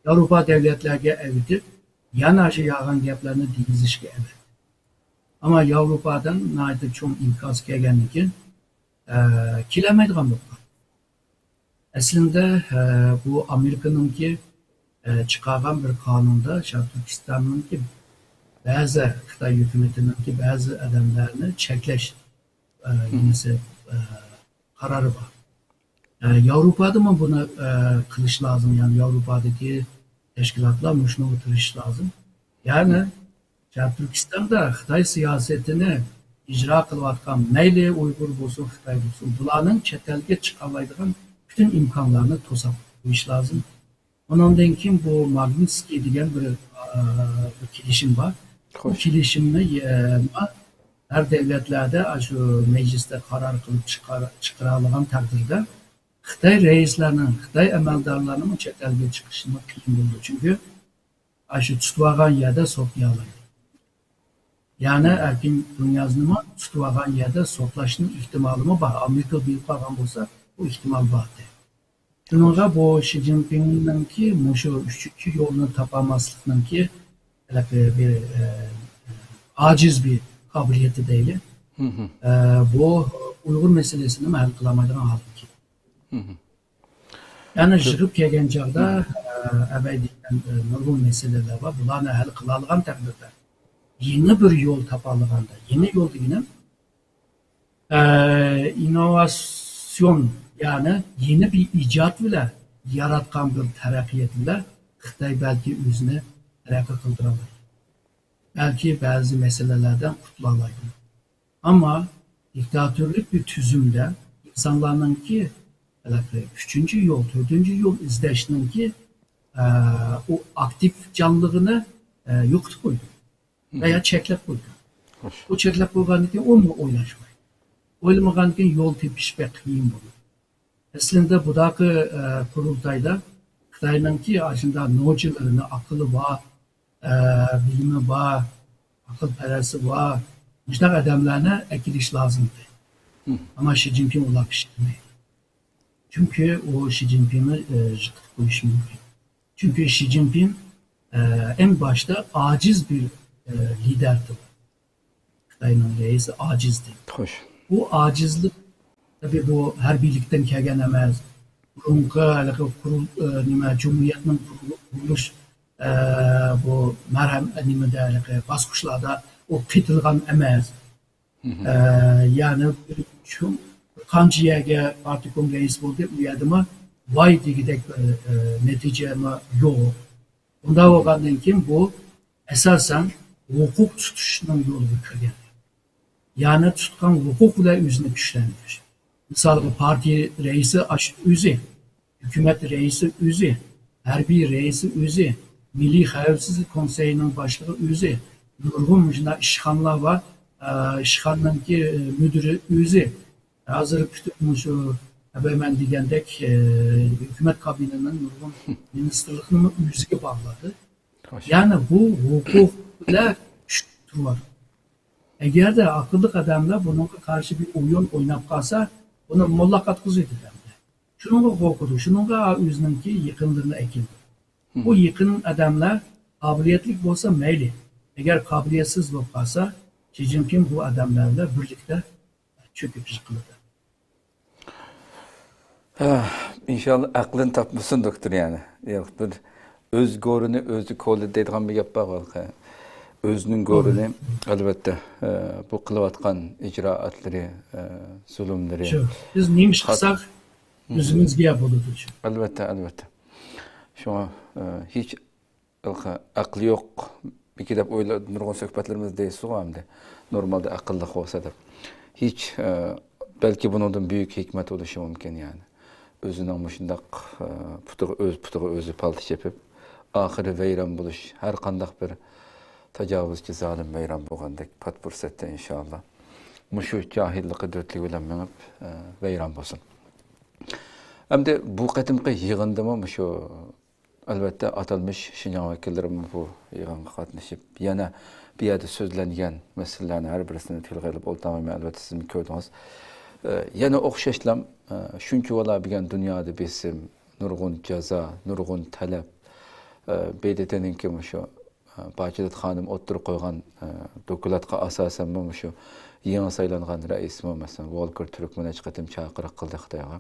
ياۋروپا دۆلەتلەرگە ئەۋېتىپ، يەنە شۇ يالغان گەپلەرنى دېگۈزۈشكە ئەۋەتتى. ئەمما ياۋروپادىن ناھايىتى چوڭ ئىنكاس كەلگەندىن كېيىن، ئە، كېلەلمەيدىغان بولۇپ قالدى. ئەسلىندە، ئە، بۇ ئامېرىكىنىڭكى، ئە، چىقارغان بىر قانۇندا شەرقىي تۈركىستاننىڭكى بەزى خىتاي ھۆكۈمىتىنىڭكى بەزى ئادەملەرنى چەكلەش، ئە، نېمىسى، ئە، قارارى بار. ئە، ياۋروپادىمۇ بۇنى، ئە، قىلىش لازىم. يەنى ياۋروپادىكى تەشكىلاتلار مۇشۇنىڭغا تىرىشىش لازىم. يەنى شەرقىي تۈركىستاندا خىتاي سىياسىتىنى ئىجرا قىلىۋاتقان، مەيلى ئۇيغۇر بولسۇن، خىتاي بولسۇن، بۇلارنىڭ چەت ئەلگە چىقالايدىغان پۈتۈن ئىمكانلارنى توساپ قويۇش لازىم. ئۇنىڭدىن كېيىن بۇ ماگنىتسكىي دېگەن بىر، ئا، بىر كېلىشىم بار. بۇ كېلىشىمنى، ئە، ھەر دۆلەتلەردە ئاشۇ مەجلىستە قارار قىلىپ چىقار-، چىقىرالىغان تەقدىردە، خىتاي رەئىسلەرنىڭ، خىتاي ئەمەلدارلارنىڭ چەت ئەلگە چىقىشىمۇ قىيىن بولىدۇ. چۈنكى ئاشۇ تۇتۇۋالغان يەردە سوتلىيالايدۇ. يەنى ئەركىن تۇنىيازنىمۇ تۇتۇۋالغان يەردە سوتلاشنىڭ ئېھتىمالىمۇ بار. ئامېرىكا بېرىپ قالغان بولسا، بۇ ئېھتىمال بار ئىدى. شۇنىڭغا بۇ شى جىنپىڭنىڭكى مۇشۇ ئۈچىنچى يولنى تاپالماسلىقنىڭكى ھېلىقى بىر، ئە، ئاجىز بىر قابىلىيىتى دەيلى. ئە، بۇ ئۇيغۇر مەسىلىسىنىمۇ ھەل قىلالمايدىغان ھالغا كەلدى. يەنى يىغىپ كەلگەن چاغدا، ئە، ئەبەي دېگەن، ئە، نۇرغۇن مەسىلىلەر بار. بۇلارنى ھەل قىلالىغان تەقدىردە، يېڭى بىر يول تاپالىغاندا، يېڭى يول دېگىنىم، ئە، ئىننوۋاتسىيون، يەنى يېڭى بىر ئىجاد بىلەن، ياراتقان بىر تەرەققىيات بىلەن خىتاي بەلكى ئۆزىنى تەرەققىي قىلدۇرالايدۇ. بەلكى بەزى مەسىلىلەردىن قۇتۇلالايدۇ. ئەمما دىكتاتورلۇق بىر تۈزۈمدە ئىنسانلارنىڭكى ھېلىقى ئۈچىنچى يول، تۆتىنچى يول ئىزدەشنىڭكى، ئە، ئۇ ئاكتىپچانلىقىنى، ئە، يوقىتىپ قويدى. ۋە يا چەكلەپ قويدى. ئۇ چەكلەپ قويغاندىن كېيىن ئۇمۇ ئويلاشمايدۇ. ئويلىمىغاندىن كېيىن يول تېپىش بەك قىيىن بولىدۇ. ئەسلىندە بۇداقى، ئە، قۇرۇلتايدا خىتاينىڭكى ئاشۇنداق نوچىلىرىنى، ئەقلى بار، ئە، بىلىمى بار، ئەقىل پەرەسى بار، مۇشۇنداق ئادەملەرنى ئەكېلىش لازىم ئىدى. ئەمما شى جىنپىڭ ئۇلارغا ئىشەنمەيدۇ. چۈنكى ئۇ شى جىنپىڭنى، ئە، يىقىتىپ قويۇشى مۇمكىن. چۈنكى شى جىنپىڭ، ئە، ئەڭ باشتا ئاجىز بىر، ئە، لىدەردۇر. خىتاينىڭ رەئىسى ئاجىزدى. خوش. بۇ ئاجىزلىق، تەبىئىي، بۇ ھەربىيلىكتىن كەلگەن ئەمەس. بۇرۇنقى ھېلىقى قۇرۇل-، ئە، نېمە، جۇمھۇرىيەتنىڭ قۇرۇل-، قۇرۇلۇش، ئە، بۇ مەرھەم، نېمىدە، ھېلىقى باسقۇچلاردا ئۇ قېتىلغان ئەمەس. ئە، يەنى بىر چوڭ، بىر قانچە يەرگە پارتكوم رەئىس بولدى، ئۇ يەردىمۇ ۋاي دېگۈدەك بىر، ئە، نەتىجىمۇ يوق. بۇنداق بولغاندىن كېيىن بۇ ئاساسەن ھوقۇق تۇتۇشنىڭ يولىغا كىرگەن. يەنى تۇتقان ھوقۇق بىلەن ئۆزىنى كۈچلەندۈرۈش. مىسالغا پارتىيە رەئىسى ئاشۇ ئۆزى، ھۆكۈمەت رەئىسى ئۆزى، ھەربىي رەئىسى ئۆزى، مىللىي خەۋپسىزلىك كونسېيىنىڭ باشلىقى ئۆزى، نۇرغۇن مۇشۇنداق ئىشخانىلار بار، ئە، ئىشخانىنىڭكى، ئە، مۇدىرى ئۆزى. ھازىر پۈتۈن مۇشۇ خەۋەرمەن دېگەندەك، ئە، ھۆكۈمەت كابىنېتىنىڭ نۇرغۇن مىنىستىرلىقنىمۇ ئۆزىگە باغلىدى. خوش. يەنى بۇ ھوقۇق بىلەن كۈچ تۇرۇۋاتىدۇ. ئەگەردە ئاقىللىق ئادەملەر بۇنىڭغا قارشى بىر ئويۇن ئويناپ قالسا، بۇنى موللاق ئاتقۇزىدۇ دەمدە. شۇنىڭغا قورقىدۇ، شۇنىڭغا ئۆزىنىڭكى يېقىنلىرىنى ئەكېلىدۇ. بۇ يېقىن ئادەملەر قابىلىيەتلىك بولسا مەيلى، ئەگەر قابىلىيەتسىز بولۇپ قالسا، شى جىنپىڭ بۇ ئادەملەر بىلەن بىرلىكتە چۆكۈپ يىقىلىدۇ. ھە، ئىنشاللا ئەقلىنى تاپمىسۇن دوكتور يەنى. ياق، بىر ئۆز گۆرىنى ئۆزى كولىدى دەيدىغان بىر گەپ بار ھېلىقى. ئۆزىنىڭ گۆرىنى، ئەلۋەتتە، ئە، بۇ قىلىۋاتقان ئىجرائاتلىرى، ئە، زۇلۇملىرى. شۇ، بىز نېمە ئىش قىلساق، ئۆزىمىزگە بولىدۇ شۇ. ئەلۋەتتە، ئەلۋەتتە. شۇڭا، ئە، ھېچ ھېلىقى ئەقلى يوق بىكى دەپ ئويلا-، نۇرغۇن سۆھبەتلىرىمىزدە دەيسىزغۇ ئەمدى. نورمالدا ئەقىللىق بولسا دەپ. ھېچ، ئە، بەلكى بۇنىڭدىن بۈيۈك ھېكمەت بولۇشى مۇمكىن، يەنى. ئۆزىنىڭ مۇشۇنداق، ئە، پۇتىغا ئۆز، پۇتىغا ئۆزى پالتا چېپىپ، ئاخىرى ۋەيران بولۇش، ھەر قانداق بىر تاجاۋۇزچى زالىم ۋەيران بولغاندەك پات پۇرسەتتە ئىنشاللا مۇشۇ جاھىللىقى دۆتلۈكى بىلەن مېڭىپ، ئە، ۋەيران بولسۇن. ئەمدى بۇ قېتىمقى يىغىندىمۇ مۇشۇ ئەلۋەتتە، ئاتالمىش شىنجاڭ ۋەكىللىرىمۇ بۇ يىغىنغا قاتنىشىپ، يەنە بۇ يەردە سۆزلەنگەن مەسىلىلەرنى ھەر بىرسىنى تىلغا ئېلىپ ئولتۇرمايمەن، ئەلۋەتتە، سىزمۇ كۆردىڭىز. ئە، يەنە ئوخشاشلا، ئە، شۇنچىۋالا بۈگۈن دۇنيادا بېسىم، نۇرغۇن جازا، نۇرغۇن تەلەپ، ئە، ب د ت نىڭكى مۇشۇ، ئە، باچىدات خانىم ئوتتۇرىغا قويغان، ئە، دوكلاتقا ئاساسەنمۇ مۇشۇ يېڭى سايلانغان رەئىسمۇ، مەسىلەن، ۋولكېر تۈركمەن نەچچە قېتىم چاقىرىق قىلدى خىتايغا.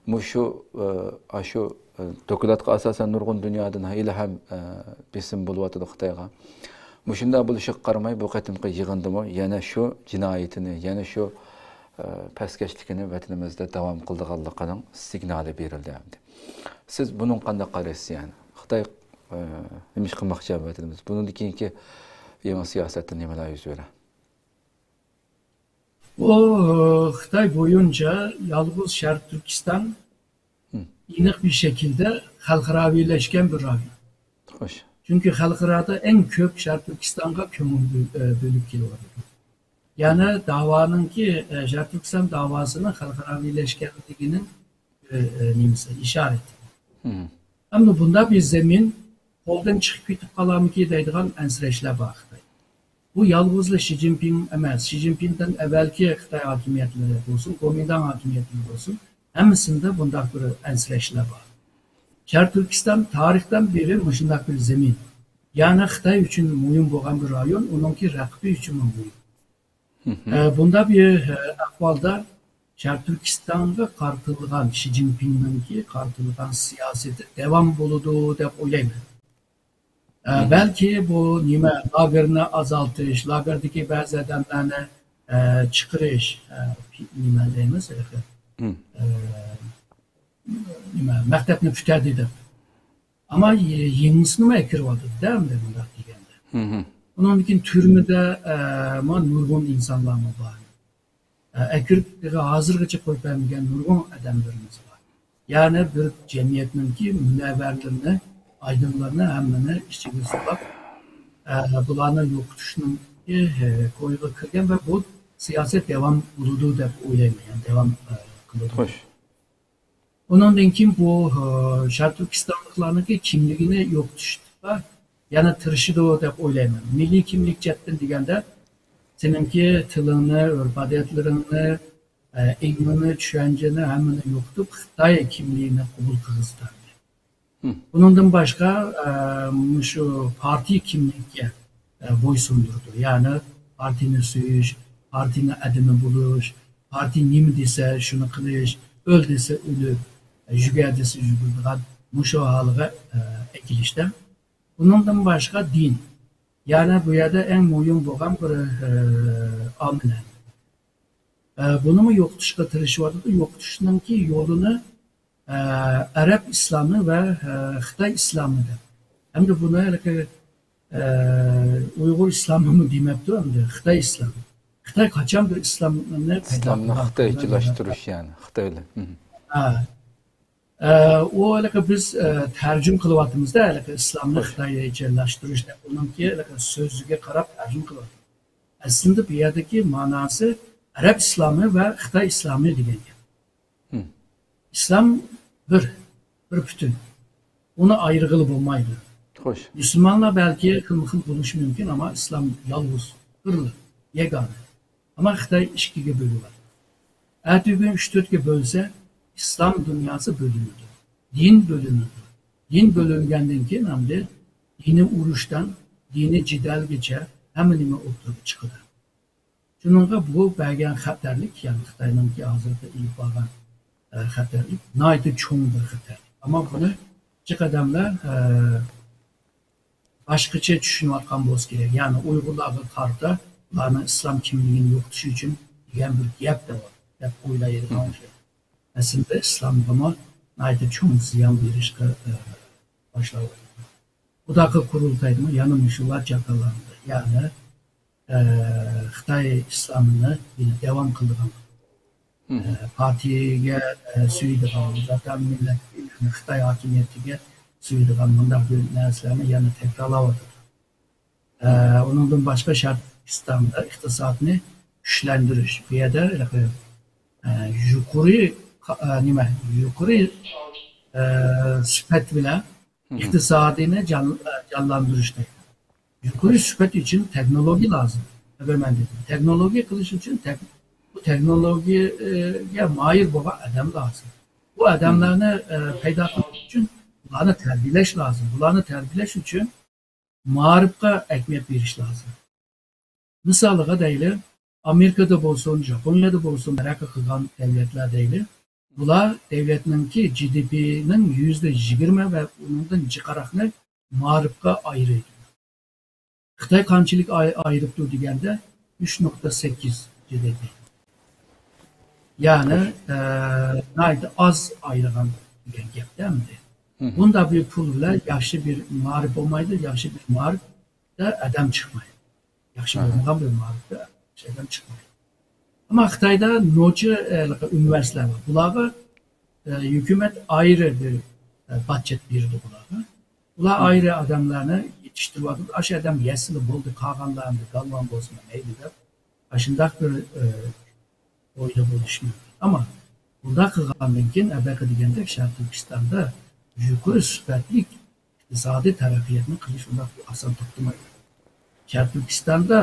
مۇشۇ، ئە، ئاشۇ، ئە، دوكلاتقا ئاساسەن نۇرغۇن دۇنيادىن ھېلىھەم، ئە، بېسىم بولۇۋاتىدۇ خىتايغا. مۇشۇنداق بولۇشىغا قارىماي، بۇ قېتىمقى يىغىندىمۇ يەنە شۇ جىنايىتىنى، يەنە شۇ، ئە، پەسكەشلىكىنى ۋەتىنىمىزدە داۋام قىلىدىغانلىقىنىڭ سىگنالى بېرىلدى ئەمدى. سىز بۇنىڭغا قانداق قارايسىز يەنى؟ خىتاي، ئە، نېمە ئىش قىلماقچى ۋەتىنىمىز؟ بۇنىڭدىن كېيىنكى يېڭى سىياسەتتە نېمىلەر يۈز بېرەر؟ بۇ، خىتاي بويىچە يالغۇز شەرقىي تۈركىستان ئېنىق بىر شەكىلدە خەلقئاراۋىلەشكەن بىر رايون. خوش. چۈنكى خەلقئارادا ئەڭ كۆپ شەرقىي تۈركىستانغا كۆڭۈل بۆ-، ئە، بۆلۈپ كېلىۋاتىدۇ. يەنى داۋانىڭكى، ئە، شەرقىي تۈركىستان داۋاسىنىڭ خەلقئاراۋىلەشكەنلىكىنىڭ، ئە، ئە، نېمىسى، ئىشارىتى. ئەمما بۇنداق بىر زېمىن قولدىن چىقىپ كېتىپ قالارمىكى دەيدىغان ئەنسىرەشلەر بار خىتاي. بۇ يالغۇزلا شى جىنپىڭ ئەمەس، شى جىنپىڭدىن ئەۋۋەلكى خىتاي ھاكىمىيەتلىرى بولسۇن، گومىنداڭ ھاكىمىيەتلىرى بولسۇن، ھەممىسىندە بۇنداق بىر ئەنسىرەشلەر بار. شەرقىي تۈركىستان تارىختىن بېرى مۇشۇنداق بىر زېمىن. يەنى خىتاي ئۈچۈن مۇھىم بولغان بىر رايون، ئۇنىڭكى رەقىبى ئۈچۈنمۇ مۇھىم. ئە، بۇنداق بىر، ئە، ئەھۋالدا شەرقىي تۈركىستانغا قارىتىلغان شى جىنپىڭنىڭكى قارىتىلغان سىياسىتى داۋام بولىدۇ دەپ ئويلايمەن. ئە، بەلكى بۇ نېمە، لاگېرنى ئازالتىش، لاگېردىكى بەزى ئادەملەرنى، ئە، چىقىرىش، ئە، نېمە دەيمىز، ئە، نېمە، مەكتەپنى پۈتتۈردى دەپ. ئەمما يېڭىسىنىمۇ ئەكىرىۋاتىدۇ-دە، ئەمدى مۇنداق دېگەندە. ئۇنىڭدىن كېيىن تۈرمىدە، ئە، ما نۇرغۇن ئىنسانلارمۇ بار. ئە، ئەكىرىپ، ھازىرغىچە قويۇپ بەرمىگەن نۇرغۇن ئادەملىرىمىز بار. يەنى بىر جەمئىيەتنىڭكى مۇنەۋۋەرلىرىنى، ئايدىڭلىرىنى ھەممىنى ئىچىگە سولاپ، ئە، بۇلارنى يوقىتىشنىڭ، ئە، كويىغا كىرگەن ۋە بۇ سىياسەت داۋام بولىدۇ دەپ ئويلايمەن، يەنى داۋام، ئە، قىلىدۇ. خوش. ئۇنىڭدىن كېيىن بۇ، ئە، شەرقىي تۈركىستانلىقلارنىڭكى كىملىكىنى يوقىتىشقا يەنە تىرىشىدۇ دەپ ئويلايمەن. مىللىي كىملىك جەھەتتىن دېگەندە، سېنىڭكى تىلىڭنى، ئۆرپ-ئادەتلىرىڭنى، ئە، ئېڭىنى، چۈشەنچىنى، ھەممىنى يوقىتىپ، خىتاي كىملىكىنى قوبۇل قىلغۇزدى. بۇنىڭدىن باشقا، ئە، مۇشۇ پارتىيە كىملىكىگە، ئە، بويسۇندۇرىدۇ. يەنى پارتىيىنى سۆيۈش، پارتىيىنىڭ ئادىمى بولۇش، پارتىيە نېمە دېسە، شۇنى قىلىش، ئۆل دېسە ئۆلۈپ، يۈگۈر دېسە يۈگۈرىدىغان مۇشۇ ھالغا، ئە، ئەكېلىشتە. بۇنىڭدىن باشقا دىن. يەنى بۇ يەردە ئەڭ مۇھىم بولغان بىر، ئە، ئامىل. ئە، بۇنىمۇ يوقىتىشقا تىرىشىۋاتىدۇ. يوقىتىشنىڭكى يولىنى، ئە، ئەرەب ئىسلامى ۋە، ئە، خىتاي ئىسلامى دەپ. ھەمدە بۇنى ھېلىقى، ئە، ئۇيغۇر ئىسلامىمۇ دېمەپتۇ، ھەمدە خىتاي ئىسلامى. خىتاي قاچان بىر ئىسلامنى پەيدا ئىسلامنى قىلغان، خىتايچىلاشتۇرۇش، يەنى خىتايلار. ھە. ئە، ئۇ ھېلىقى بىز، ئە، تەرجىمە قىلىۋاتىمىز-دە، ھېلىقى ئىسلامنى خىتايچىلاشتۇرۇش دەپ، ئۇنىڭكى ھېلىقى سۆزىگە قاراپ تەرجىمە قىلىۋاتىمىز. ئەسلىدە بۇ يەردىكى ماناسى ئەرەب ئىسلامى ۋە خىتاي ئىسلامى دېگەن گەپ. ئىسلام بىر، بىر پۈتۈن. ئۇنى ئايرىغىلى بولمايدۇ. خوش. مۇسۇلمانلار بەلكى خىلمۇ خىل بولۇشى مۇمكىن، ئەمما ئىسلام يالغۇز، بىرلا، يەگانە. ئەمما خىتاي ئىككىگە بۆلۈۋاتىدۇ. ئەتىگۈن ئۈچ تۆتكە بۆلسە، ئىسلام دۇنياسى بۆلۈنىدۇ. دىن بۆلۈنىدۇ. دىن بۆلۈنگەندىن كېيىن ئەمدى دىنىي ئۇرۇشتىن دىنىي جېدەلگىچە ھەممە نېمە ئوتتۇرىغا چىقىدۇ. شۇنىڭغا بۇ بەرگەن خەتەرلىك، يەنى خىتاينىڭكى ھازىرقى ئېلىپ بارغان، ئە، خەتەرلىك، ناھايىتى چوڭ بىر خەتەرلىك. ئەمما بۇنى جىق ئادەملەر، ئە، باشقىچە چۈشىنىۋاتقان بولسا كېرەك. يەنى ئۇيغۇرلارغا قارىتا ئۇلارنىڭ ئىسلام كىملىكىنى يوقىتىش ئۈچۈن دېگەن بىر گەپ دەپ، دەپ ئويلايدىغان ئوخشايدۇ. ئەسلىدە ئىسلامغىمۇ ناھايىتى چوڭ زىيان بېرىشقا، ئە، باشلاۋاتىدۇ. مۇداقىل قۇرۇلتايدىمۇ يەنە مۇشۇلار جاكارلاندى. يەنى، ئە، خىتاي ئىسلامىنى يەنە داۋام قىلىدىغان، ئە، پارتىيەگە، ئە، سۆيىدىغان، ۋەتەن مىللەت، يەنى خىتاي ھاكىمىيىتىگە سۆيىدىغان مۇنداق بىر نەرسىلەرنى يەنە تەكرارلاۋاتىدۇ. ئە، ئۇنىڭدىن باشقا شەرقىي تۈركىستاندا ئىقتىسادنى كۈچلەندۈرۈش، بۇ يەردە، ئە، يۇقىرى، ئە، نېمە، يۇقىرى، ئە، سۈپەت بىلەن ئىقتىسادىنى جان-، جانلاندۇرۇش دەيدۇ. يۇقىرى سۈپەت ئۈچۈن تېخنولوگىيە لازىم. ئەگەر مەن دېدىم، تېخنولوگىيە قىلىش ئۈچۈن تېخ-، بۇ تېخنولوگىيەگە ماھىر بولغان ئادەم لازىم. بۇ ئادەملەرنى، ئە، پەيدا قىلىش ئۈچۈن بۇلارنى تەربىيەلەش لازىم. بۇلارنى تەربىيەلەش ئۈچۈن مائارىپقا ئەھمىيەت بېرىش لازىم. مىسالىغا دەيلى، ئامېرىكىدا بولسۇن، ياپونىيەدە بولسۇن، تەرەققىي قىلغان دەۋلەتلەر دەيلى، بۇلار دەۋلەتنىڭكى جى دى پىنىڭ يۈزدە يىگىرمە ۋە ئۇنىڭدىن جىقراقنى مائارىپقا ئايرىيدۇ. خىتاي قانچىلىك ئاي-، ئايرىپتۇ دېگەندە، ئۈچ نۇقتا سەككىز جى دى پى. يەنى، ئە، ناھايىتى ئاز ئايرىغان دېگەن گەپتە ئەمدى. بۇنداق بىر پۇل بىلەن ياخشى بىر مائارىپ بولمايدۇ، ياخشى بىر مائارىپتا ئادەم چىقمايدۇ. ياخشى بولمىغان بىر مائارىپتا ياخشى ئادەم چىقمايدۇ. ئەمما خىتايدا نوچى، ئە، ئۇنىۋېرسىتېتلار بار. بۇلارغا، ئە، ھۆكۈمەت ئايرى بىر، ئە، باجەت بېرىدۇ بۇلارغا. ئۇلار ئايرى ئادەملەرنى يېتىشتۈرۈۋاتىدۇ. ئاشۇ ئادەم يەتسىلا بولدى، قالغانلار ئەمدى گالۋاڭ بولسىمۇ مەيلى دەپ، ئاشۇنداق بىر، ئە، ئويدا بولۇشى مۇمكىن. ئەمما بۇنداق قىلغاندىن كېيىن، ئەبەقە دېگەندەك، شەرقىي تۈركىستاندا يۇقىرى سۈپەتلىك ئىقتىسادىي تەرەققىياتنى قىلىش ئۇنداق ئاسان توختىمايدۇ. شەرقىي تۈركىستاندا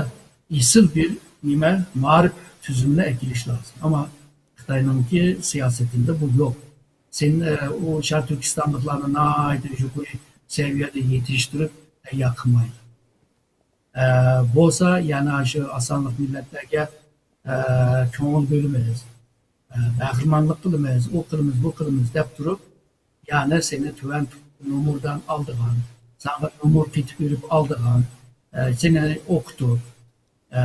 ئېسىل بىر نېمە، مائارىپ تۈزۈمىنى ئەكېلىش لازىم. ئەمما خىتاينىڭكى سىياسىتىدە بۇ يوق. سەن، ئە، ئۇ شەرقىي تۈركىستانلىقلارنى ناھايىتى يۇقىرى سەۋىيەدە يېتىشتۈرۈپ تەييار قىلمايدۇ. ئە، بولسا يەنە شۇ ئاسانلىق مىللەتلەرگە، ئە، كۆڭۈل بۆلىمىز، ئە، بەھرىمانلىق قىلىمىز، ئۇ قىلىمىز، بۇ قىلىمىز دەپ تۇرۇپ، يەنى سېنى تۆۋەن نومۇردىن ئالىدىغان، ساڭا نومۇر قېتىپ بېرىپ ئالىدىغان، ئە، سېنى ئوقۇتۇپ، ئە،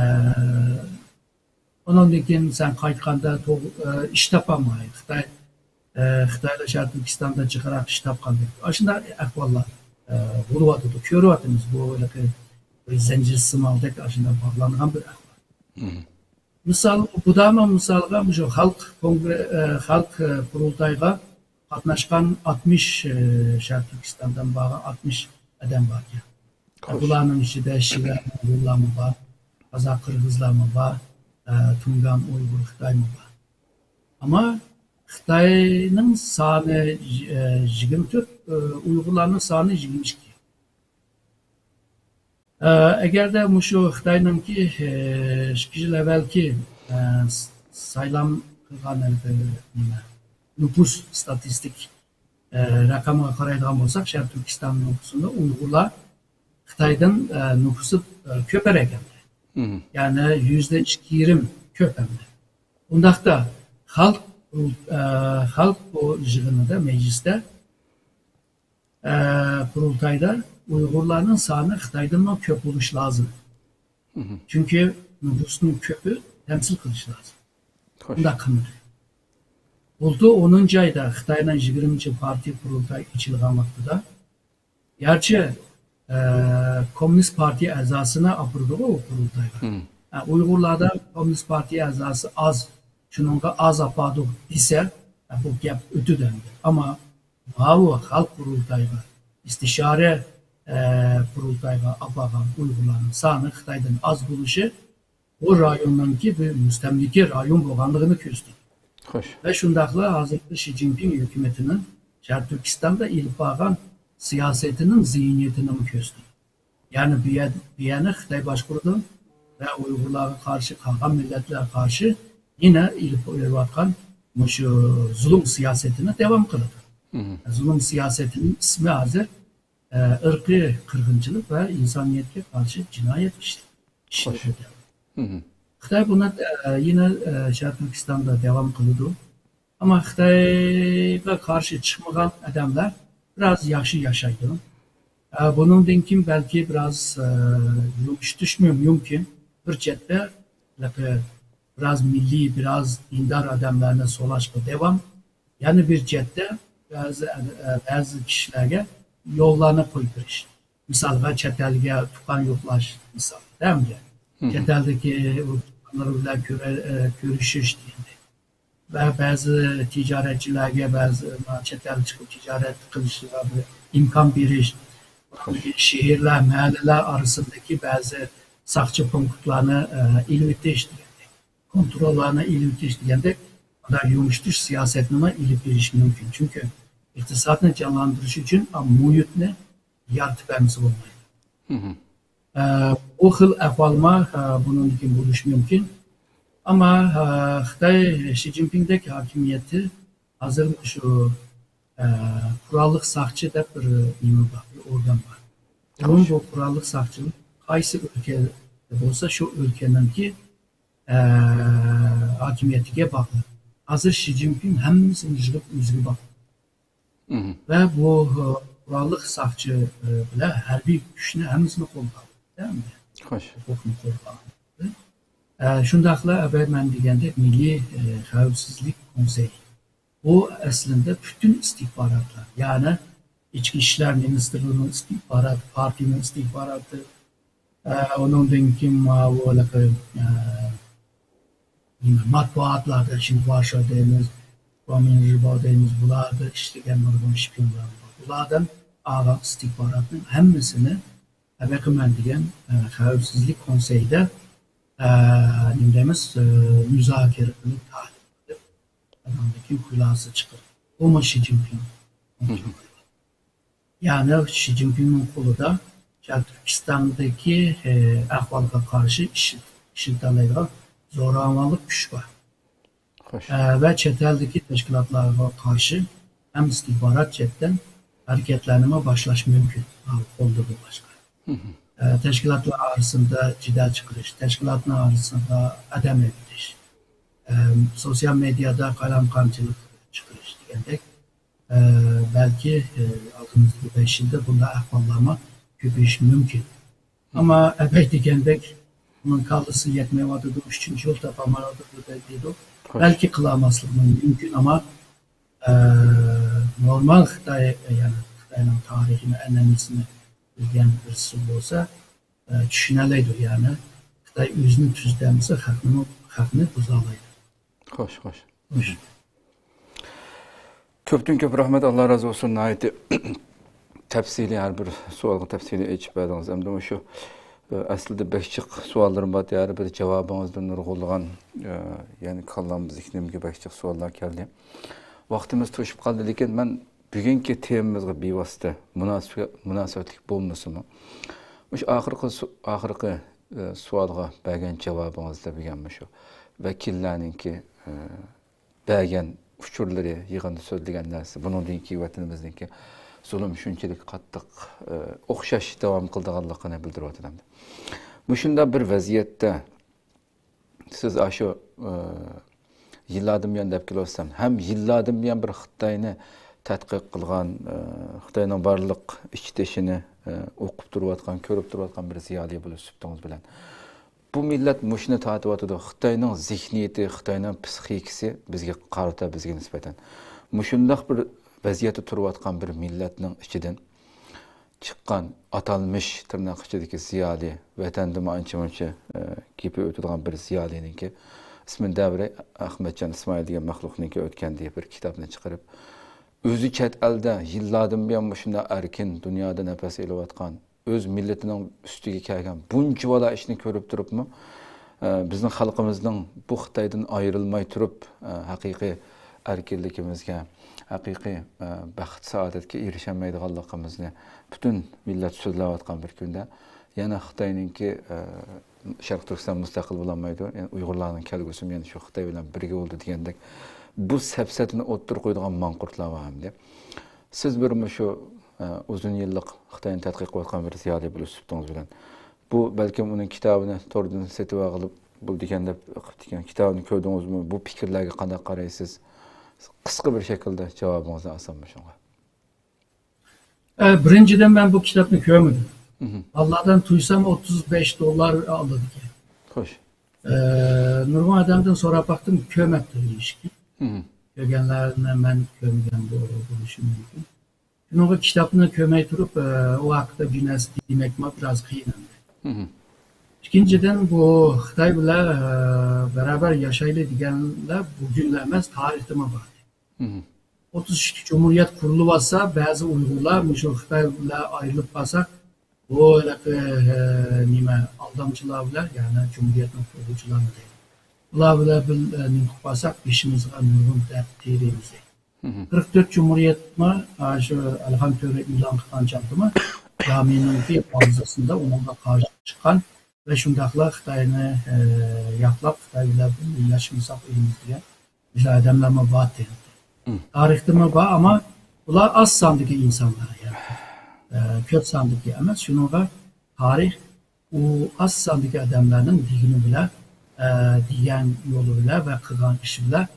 ئۇنىڭدىن كېيىن سەن قايتقاندا توغ-، ئە، ئىش تاپالماي، خىتاي، ئە، خىتايلار شەرقىي تۈركىستاندا جىقراق ئىش تاپقاندەك. ئاشۇنداق ئەھۋاللار، ئە، بولۇۋاتىدۇ. كۆرۈۋاتىمىز، بۇ ھېلىقى بىر زەنجىرسىماندەك ئاشۇنداق باغلانغان بىر ئەھۋال. مىسال، بۇدامۇ مىسالغا مۇشۇ خەلق كونگرې-، ئە، خەلق، ئە، قۇرۇلتايىغا قاتناشقان ئاتمىش، ئە، شەرقىي تۈركىستاندىن بارغان ئاتمىش ئادەم باركەن. بۇلارنىڭ ئىچىدە شىۋە موڭغۇللارمۇ بار، قازاق قىرغىزلارمۇ بار، ئە، تۇڭگان ئۇيغۇر خىتايمۇ بار. ئەمما خىتاينىڭ سانى، ئە، يىگىرمە تۆت، ئە، ئۇيغۇرلارنىڭ سانى يىگىرمە ئىككى. ئە، ئەگەردە مۇشۇ خىتاينىڭكى، ئە، ئىككى يىل ئەۋۋەلكى، ئە، س-، سايلام قىلغان، نېمە، نوپۇس ستاتىستىك، ئە، رەقەمگە قارايدىغان بولساق، شەرقىي تۈركىستان نوپۇسىندا ئۇيغۇرلار خىتايدىن، ئە، نوپۇسى، ئە، كۆپرەك ئەمدى. يەنى يۈزدە ئىككى يېرىم كۆپ ئەمدى. ئۇنداقتا خەلق، ئە، خەلق بۇ يىغىنىدا، مەجلىستە، ئە، قۇرۇلتايدا ئۇيغۇرلارنىڭ سانى خىتايدىنمۇ كۆپ بولۇشى لازىم. چۈنكى نوپۇسنىڭ كۆپى تەمسىل قىلىشى لازىم. ئۇنداق قىلمىدى. بۇلتۇر ئونىنچى ئايدا خىتاينىڭ يىگىرمىنچى پارتىيە قۇرۇلتايى ئېچىلغان ۋاقتىدا، گەرچە، ئە، كوممۇنىست پارتىيە ئەزاسىنى ئاپىرىدىغۇ ئۇ قۇرۇلتايغا. ئە، ئۇيغۇرلاردا كوممۇنىست پارتىيە ئەزاسى ئاز، شۇنىڭغا ئاز ئاپاردۇق دېسە، ئە، بۇ گەپ ئۆتىدۇ ئەمدى. ئەمما ماۋۇ خەلق قۇرۇلتايىغا، ئىستىشارە، ئە، قۇرۇلتايىغا ئاپارغان ئۇيغۇرلارنىڭ سانى خىتايدىن ئاز بولۇشى بۇ رايوننىڭكى بىر مۇستەملىكە رايون بولغانلىقىنى كۆرسىتىدۇ. ۋە شۇنداقلا ھازىرقى شى جىنپىڭ ھۆكۈمىتىنىڭ شەرقىي تۈركىستاندا ئېلىپ بارغان سىياسىتىنىڭ زېھنىيىتىنىمۇ كۆرسىتىدۇ. يەنى بۇ يەر-، بۇ يەرنى خىتاي باشقۇرىدۇ ۋە ئۇيغۇرلارغا قارشى، قالغان مىللەتلەرگە قارشى يەنە ئېلىپ بېرىۋاتقان مۇشۇ زۇلۇم سىياسىتىنى داۋام قىلىدۇ. زۇلۇم سىياسىتىنىڭ ئىسمى ھازىر، ئە، ئىرقىي قىرغىنچىلىق ۋە ئىنسانىيەتكە قارشى جىنايەت ئىش-، ئىشلىرى. خىتاي بۇنى، ئە، يەنە، ئە، شەرقىي تۈركىستاندا داۋام قىلىدۇ. ئەمما خىتايغا قارشى چىقمىغان ئادەملەر بىراز ياخشى ياشايدۇ. ئە، بۇنىڭدىن كېيىن بەلكى بىراز، ئە، يۇمشىتىشمۇ مۇمكىن. بىر چەتتە، بىراز مىللىي، بىراز دىندار ئادەملەرنى سولاشقا داۋام. يەنە بىر جەھەتتە بەزى، بەزى كىشىلەرگە يوللارنى قويۇپ بېرىش. مىسالغا، چەت ئەلگە تۇغقان يوقلاش، مىسال، دەمگە. چەت ئەلدىكى تۇغقانلىرى بىلەن كۆرە-، كۆرۈشۈش دېگەندەك. ۋە بەزى تىجارەتچىلەرگە، بەزى، چەت ئەلگە چىقىپ تىجارەت قىلىشىغا بىر ئىمكان بېرىش. شەھەرلەر، مەھەللىلەر ئارىسىدىكى بەزى ساقچى پونكىتلارنى، ئە، ئېلىۋېتىش دېگەندەك. كونتروللارنى ئېلىۋېتىش دېگەندەك، مۇنداق يۇمشىتىش سىياسەتنىمۇ ئېلىپ بېرىش مۇمكىن. چۈنكى ئىقتىسادنى جانلاندۇرۇش ئۈچۈن مۇھىتنى يارىتىپ بەرمىسە بولمايدۇ. ئە، بۇ خىل ئەھۋالمۇ، ئە، بۇنىڭدىن كېيىن بولۇشى مۇمكىن. ئەمما، ئە، خىتاي شى جىنپىڭدەك ھاكىمىيەتى ھازىر شۇ، ئە، قوراللىق ساقچى دەپ بىر نېمە بار، بىر ئورگان بار. بۇرۇن بۇ قوراللىق ساقچىلىق قايسى ئۆلكە بولسا، شۇ ئۆلكىنىڭكى، ئە، ھاكىمىيىتىگە باغلىق. ھازىر شى جىنپىڭ ھەممىسىنى يىغىپ ئۆزىگە باغلىق. ۋە بۇ، ئە، قوراللىق ساقچى، ئە، بىلەن ھەربىي كۈچنى ھەممىسىنى قولغا ئالدى. ھوقۇقنى قولغا ئالدى. ئە، شۇنداقلا ئەۋەل مەن دېگەندەك مىللىي، ئە، خەۋپسىزلىك كونسېيى. بۇ ئەسلىندە پۈتۈن ئىستىخباراتلار، يەنى ئىچكى ئىشلار مىنىستىرلىقىنىڭ ئىستىخباراتى، پارتىيىنىڭ ئىستىخباراتى، ئە، ئۇنىڭدىن كېيىن ماۋۇ ھېلىقى، ئە، نېمە، مەتبۇئاتلاردا، شىنخۇا شو دەيمىز، گۇاڭمىڭ رىباۋ دەيمىز، بۇلاردا ئىشلىگەن نۇرغۇن شپىيونلار بار. بۇلاردىن ئالغان ئىستىخباراتنىڭ ھەممىسىنى ھېلىقى مەن دېگەن، ئە، خەۋپسىزلىك كونسېيىدا، ئە، نېمە دەيمىز، ئە، مۇزاكىرە قىلىپ، تەھلىل قىلىپ، ئاندىن كېيىن خۇلاسە چىقىرىدۇ. بۇمۇ شى جىنپىڭ. يەنى شى جىنپىڭنىڭ قولىدا شەرقىي تۈركىستاندىكى، ئە، ئەھۋالغا قارشى ئىشلىتالايدىغان زوراۋانلىق كۈچ بار. ئە، ۋە چەت ئەلدىكى تەشكىلاتلارغا قارشى ھەم ئىستىخبارات جەھەتتىن ھەرىكەتلەرنىمۇ باشلاش مۇمكىن، قولدا بولغاچقا. ئە، تەشكىلاتلار ئارىسىدا جېدەل چىقىرىش، تەشكىلاتنىڭ ئارىسىدا ئادەم ئەۋېتىش، ئە، سوتسىيال مېدىيادا قالايمىقانچىلىق چىقىرىش دېگەندەك، ئە، بەلكى، ئە، ئالدىمىزدىكى بەش يىلدا بۇنداق ئەھۋاللارمۇ كۆپىيىشى مۇمكىن. ئەمما ئەبەي دېگەندەك، ئۇنىڭ كاللىسى يەتمەيۋاتىدۇ، ئۈچىنچى يول تاپالمايۋاتىدۇ دەيدۇ. بەلكى قىلالماسلىقى مۇمكىن، ئەمما، ئە، نورمال خىتاي، يەنى خىتاينىڭ تارىخىنى، ئەنئەنىسىنى بىلگەن بىرسى بولسا، ئە، چۈشىنەلەيدۇ. يەنى خىتاي ئۆزىنى تۈزىتەلمىسە، خەقنىمۇ، خەقنى بۇزالايدۇ. خوش، خوش. كۆپتىن كۆپ رەھمەت، ئاللا رازى بولسۇن. ناھايىتى تەپسىلىي، ھەر بىر سوئالغا تەپسىلىي ئېچىپ بەردىڭىز. ئەمدى مۇشۇ، ئە، ئەسلىدە بەك جىق سوئاللىرىم بار. ھەر بىر جاۋابىڭىزدىن نۇرغۇنلىغان، ئە، يەنى كاللام زېھنىمگە بەك جىق سوئاللار كەلدى. ۋاقتىمىز توشۇپ قالدى، لېكىن مەن بۈگۈنكى تېمىمىزغا بىۋاسىتە مۇناسىۋەت-، مۇناسىۋەتلىك بولمىسىمۇ، مۇشۇ ئاخىرقى سو-، ئاخىرقى، ئە، سوئالغا بەرگەن جاۋابىڭىزدا بۈگۈن مۇشۇ ۋەكىللەرنىڭكى، ئە، بەرگەن ئۇچۇرلىرى، يىغىندا سۆزلىگەن نەرسە، بۇنىڭدىن كېيىن ۋەتىنىمىزنىڭكى زۇلۇم شۇنچىلىك قاتتىق، ئە، ئوخشاش داۋام قىلىدىغانلىقىنى بىلدۈرۈۋاتىدۇ. مۇشۇنداق بىر ۋەزىيەتتە سىز ئاشۇ، ئە، يىللاردىن بۇيان دەپ كېلىۋاتسام، ھەم يىللاردىن بۇيان بىر خىتاينى تەتقىق قىلغان، ئە، خىتاينىڭ بارلىق ئىچ تېشىنى، ئە، ئوقۇپ تۇرۇۋاتقان، كۆرۈپ تۇرۇۋاتقان بىر زىيالىي بولۇش سۈپىتىڭىز بىلەن، بۇ مىللەت مۇشۇنى تارتىۋاتىدۇ. خىتاينىڭ زېھنىيىتى، خىتاينىڭ پسىخىكىسى بىزگە قارىتا، بىزگە نىسبەتەن. مۇشۇنداق بىر ۋەزىيەتتە تۇرۇۋاتقان بىر مىللەتنىڭ ئىچىدىن چىققان ئاتالمىش تىرناق ئىچىدىكى زىيالىي، ۋەتەندىمۇ ئانچە-مۇنچە، ئە، گېپى ئۆتىدىغان بىر زىيالىينىڭكى، ئىسمىنى دەۋرەي، ئەخمەتجان ئىسمائىل دېگەن مەخلۇقنىڭكى ئۆتكەن دېيىپ بىر كىتابنى چىقىرىپ، ئۆزى چەت ئەلدە يىللاردىن بۇيان مۇشۇنداق ئەركىن دۇنيادا نەپەس ئېلىۋاتقان، ئۆز مىللىتىنىڭ ئۈستىگە كەلگەن بۇنچىۋالا ئىشنى كۆرۈپ تۇرۇپمۇ، ئە، بىزنىڭ خەلقىمىزنىڭ بۇ خىتايدىن ئايرىلماي تۇرۇپ، ئە، ھەقىقىي ئەركىنلىكىمىزگە، ھەقىقىي، ئە، بەخت-سائادەتكە ئېرىشەلمەيدىغانلىقىمىزنى پۈتۈن مىللەت سۆزلەۋاتقان بىر كۈندە، يەنە خىتاينىڭكى، ئە، شەرقىي تۈركىستان مۇستەقىل بولالمايدۇ، يەنى ئۇيغۇرلارنىڭ كەلگۈسىمۇ يەنە شۇ خىتاي بىلەن بىرگە بولىدۇ دېگەندەك، بۇ سەپسەتىنى ئوتتۇرىغا قويىدىغان ماڭقۇرتلار بار ئەمدى. سىز بىر مۇشۇ، ئە، ئۇزۇن يىللىق خىتاينى تەتقىق قىلىۋاتقان بىر زىيالىي بولۇش سۈپىتىڭىز بىلەن، بۇ بەلكىم ئۇنىڭ كىتابىنى توردىن سېتىۋالغىلى بولىدىكەن دەپ قىپتىكەن كىتابىنى كۆردىڭىزمۇ؟ بۇ پىكىرلەرگە قانداق قارايسىز؟ قىسقا بىر شەكىلدە جاۋابىڭىزنى ئالسام مۇشۇڭا. ئە، بىرىنچىدىن، مەن بۇ كىتابنى كۆرمىدىم. مهم. بالىلاردىن تۇيسام، ئوتتۇز بەش دوللار ئالىدىكەن. خوش. ئە، نۇرغۇن ئادەمدىن سوراپ باقتىم، كۆرمەپتۇ دېيىشكەن. مهم. كۆرگەنلەرنى مەن كۆرمىگەن بولۇشى مۇمكىن. شۇنىڭغا كىتابنى كۆرمەي تۇرۇپ، ئە، ئۇ ھەققىدە بىر نەرسە دېمەكمۇ بىراز قىيىن ئەمدى. مهم. ئىككىنچىدىن، بۇ خىتاي بىلەن، ئە، بەرابەر ياشايلى دېگەنلەر بۈگۈنلا ئەمەس، تارىختىمۇ بار. مهم. ئوتتۇز ئىككى جۇمھۇرىيەت قۇرۇلۇۋاتسا، بەزى ئۇيغۇرلار مۇشۇ خىتاي بىلەن ئايرىلىپ قالساق، بۇ ھېلىقى، ئە، نېمە، ئالدامچىلار بىلەن، يەنى جۇمھۇرىيەتنىڭ قۇرغۇچىلارمۇ دەيدۇ. بۇلار بىلەن بىر، ئە، نېمە قىلىپ قالساق، بېشىمىزغا نۇرغۇن دەرد تېرىيمىز دەيدۇ. مهم. قىرىق تۆت جۇمھۇرىيەتمۇ، ئا، شۇ ئەلھان تۆرە ئېلان قىلغان چاغدىمۇ، جامىنىڭكى ھاۋزىسىدا ئۇنىڭغا قارشى چىققان ۋە شۇنداقلا خىتاينى، ئە، ياقلاپ، خىتاي بىلەن بىللە ياشىمىساق ئۆلىمىز دېگەن مۇشۇ ئادەملەرمۇ بار دېيىلدى. مم. تارىختىمۇ بار، ئەمما بۇلار ئاز ساندىكى ئىنسانلار، يەنى، ئە، كۆپ ساندىكى ئەمەس. شۇنىڭغا تارىخ ئۇ ئاز ساندىكى ئادەملەرنىڭ دېگىنى بىلەن، ئە، دېگەن يولى بىلەن ۋە قىلغان ئىشى بىلەن،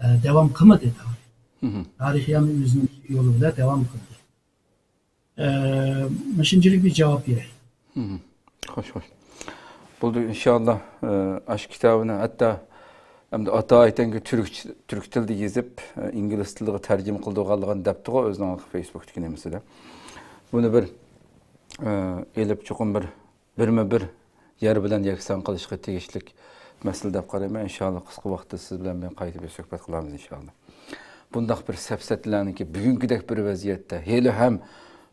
ئە، داۋام قىلمىدى تارىخ. مم. تارىخ يەنە ئۆزىنىڭ يولى بىلەن داۋام قىلدى. ئە، مۇشۇنچىلىك بىر جاۋاب بېرەي. مم. خوش، خوش. بولدى، ئىنشاللا، ئە، ئاشۇ كىتابىنى ھەتتا ئەمدى ئاتايىتەنگە تۈرك، تۈرك تىلىدا يېزىپ، ئە، ئىنگلىز تىلىغا تەرجىمە قىلىدىغانلىقىنى دەپتىغۇ ئۆزىنىڭ فېيسبۇكتىكى نېمىسىدە. بۇنى بىر، ئە، ئېلىپ چوقۇم بىر بىرمۇ بىر يەر بىلەن يەكسان قىلىشقا تېگىشلىك مەسىلە دەپ قارايمەن. ئىنشاللا قىسقا ۋاقىتتا سىز بىلەن بىر قايتا بىر سۆھبەت قىلارمىز ئىنشاللا. بۇنداق بىر سەپسەتىلەرنىڭكى بۈگۈنكىدەك بىر ۋەزىيەتتە ھېلىھەم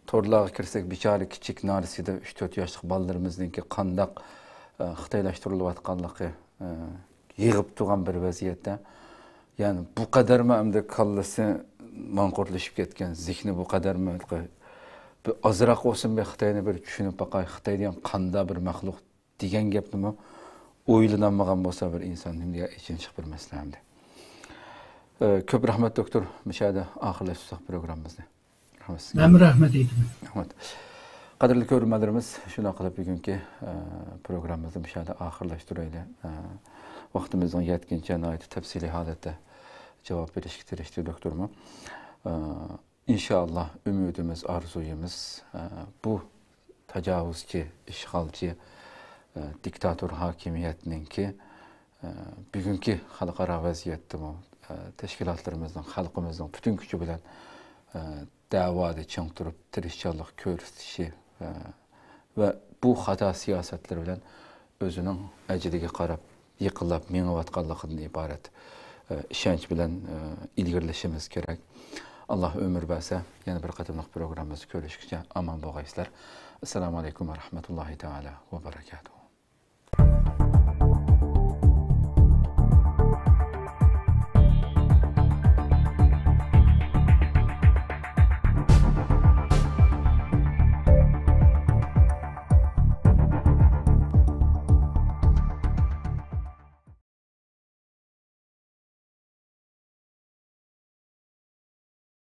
تورلارغا كىرسەك، بىچارە كىچىك نارسىدە ئۈچ تۆت ياشلىق بالىلىرىمىزنىڭكى قانداق، ئە، خىتايلاشتۇرۇلۇۋاتقانلىقى، ئە، يىغىپ تۇرغان بىر ۋەزىيەتتە، يەنى بۇ قەدەرمۇ ئەمدى كاللىسى ماڭقۇرتلىشىپ كەتكەن، زېھنى بۇ قەدەرمۇ بىر ئازراق بولسۇن بىر خىتاينى بىر چۈشىنىپ باقاي، خىتاي دېگەن قانداق بىر مەخلۇق دېگەن گەپنىمۇ ئويلىنالمىغان بولسا بىر ئىنسان نېمە دېگەن ئېچىنىشلىق بىر مەسىلە ئەمدى. ئە، كۆپ رەھمەت دوكتور، مۇشۇ يەردە ئاخىرلاشتۇرساق پروگراممىمىزنى. رەھمەت سىزگە. مەنمۇ رەھمەت ئېيتىمەن. رەھمەت. قەدىرلىك كۆرۈرمەنلىرىمىز، شۇنداق قىلىپ بۈگۈنكى، ئە، پروگراممىمىزنى مۇشۇ يەردە ئاخىرلاشتۇرايلى. ئە، ۋاقتىمىزنىڭ يەتكىنىچە ناھايىتى تەپسىلىي ھالەتتە جاۋاب بېرىشكە تىرىشتى دوكتورمۇ. ئە، ئىنشاللا ئۈمىدىمىز، ئارزۇيىمىز، ئە، بۇ تاجاۋۇزچى، ئىشغالچى، ئە، دىكتاتور ھاكىمىيەتنىڭكى، ئە، بۈگۈنكى خەلقئارا ۋەزىيەتتىمۇ، ئە، تەشكىلاتلىرىمىزنىڭ، خەلقىمىزنىڭ پۈتۈن كۈچى بىلەن، ئە، دەۋادا چىڭ تۇرۇپ، تىرىشچانلىق كۆرسىتىشى، ئە، ۋە بۇ خاتا سىياسەتلىرى بىلەن ئۆزىنىڭ ئەجىلىگە قاراپ يېقىنلاپ مېڭىۋاتقانلىقىدىن ئىبارەت، ئە، ئىشەنچ بىلەن، ئە، ئىلگىرىلىشىمىز كېرەك. ئاللا ئۆمۈر بەرسە، يەنە بىر قېتىملىق پروگراممىمىزدا كۆرۈشكىچە ئامان بولغايسىلەر. ئەسسالامۇ ئەلەيكۇم ۋە رەھمەتۇللاھى تائالا ۋە بەرەكاتۇھۇ.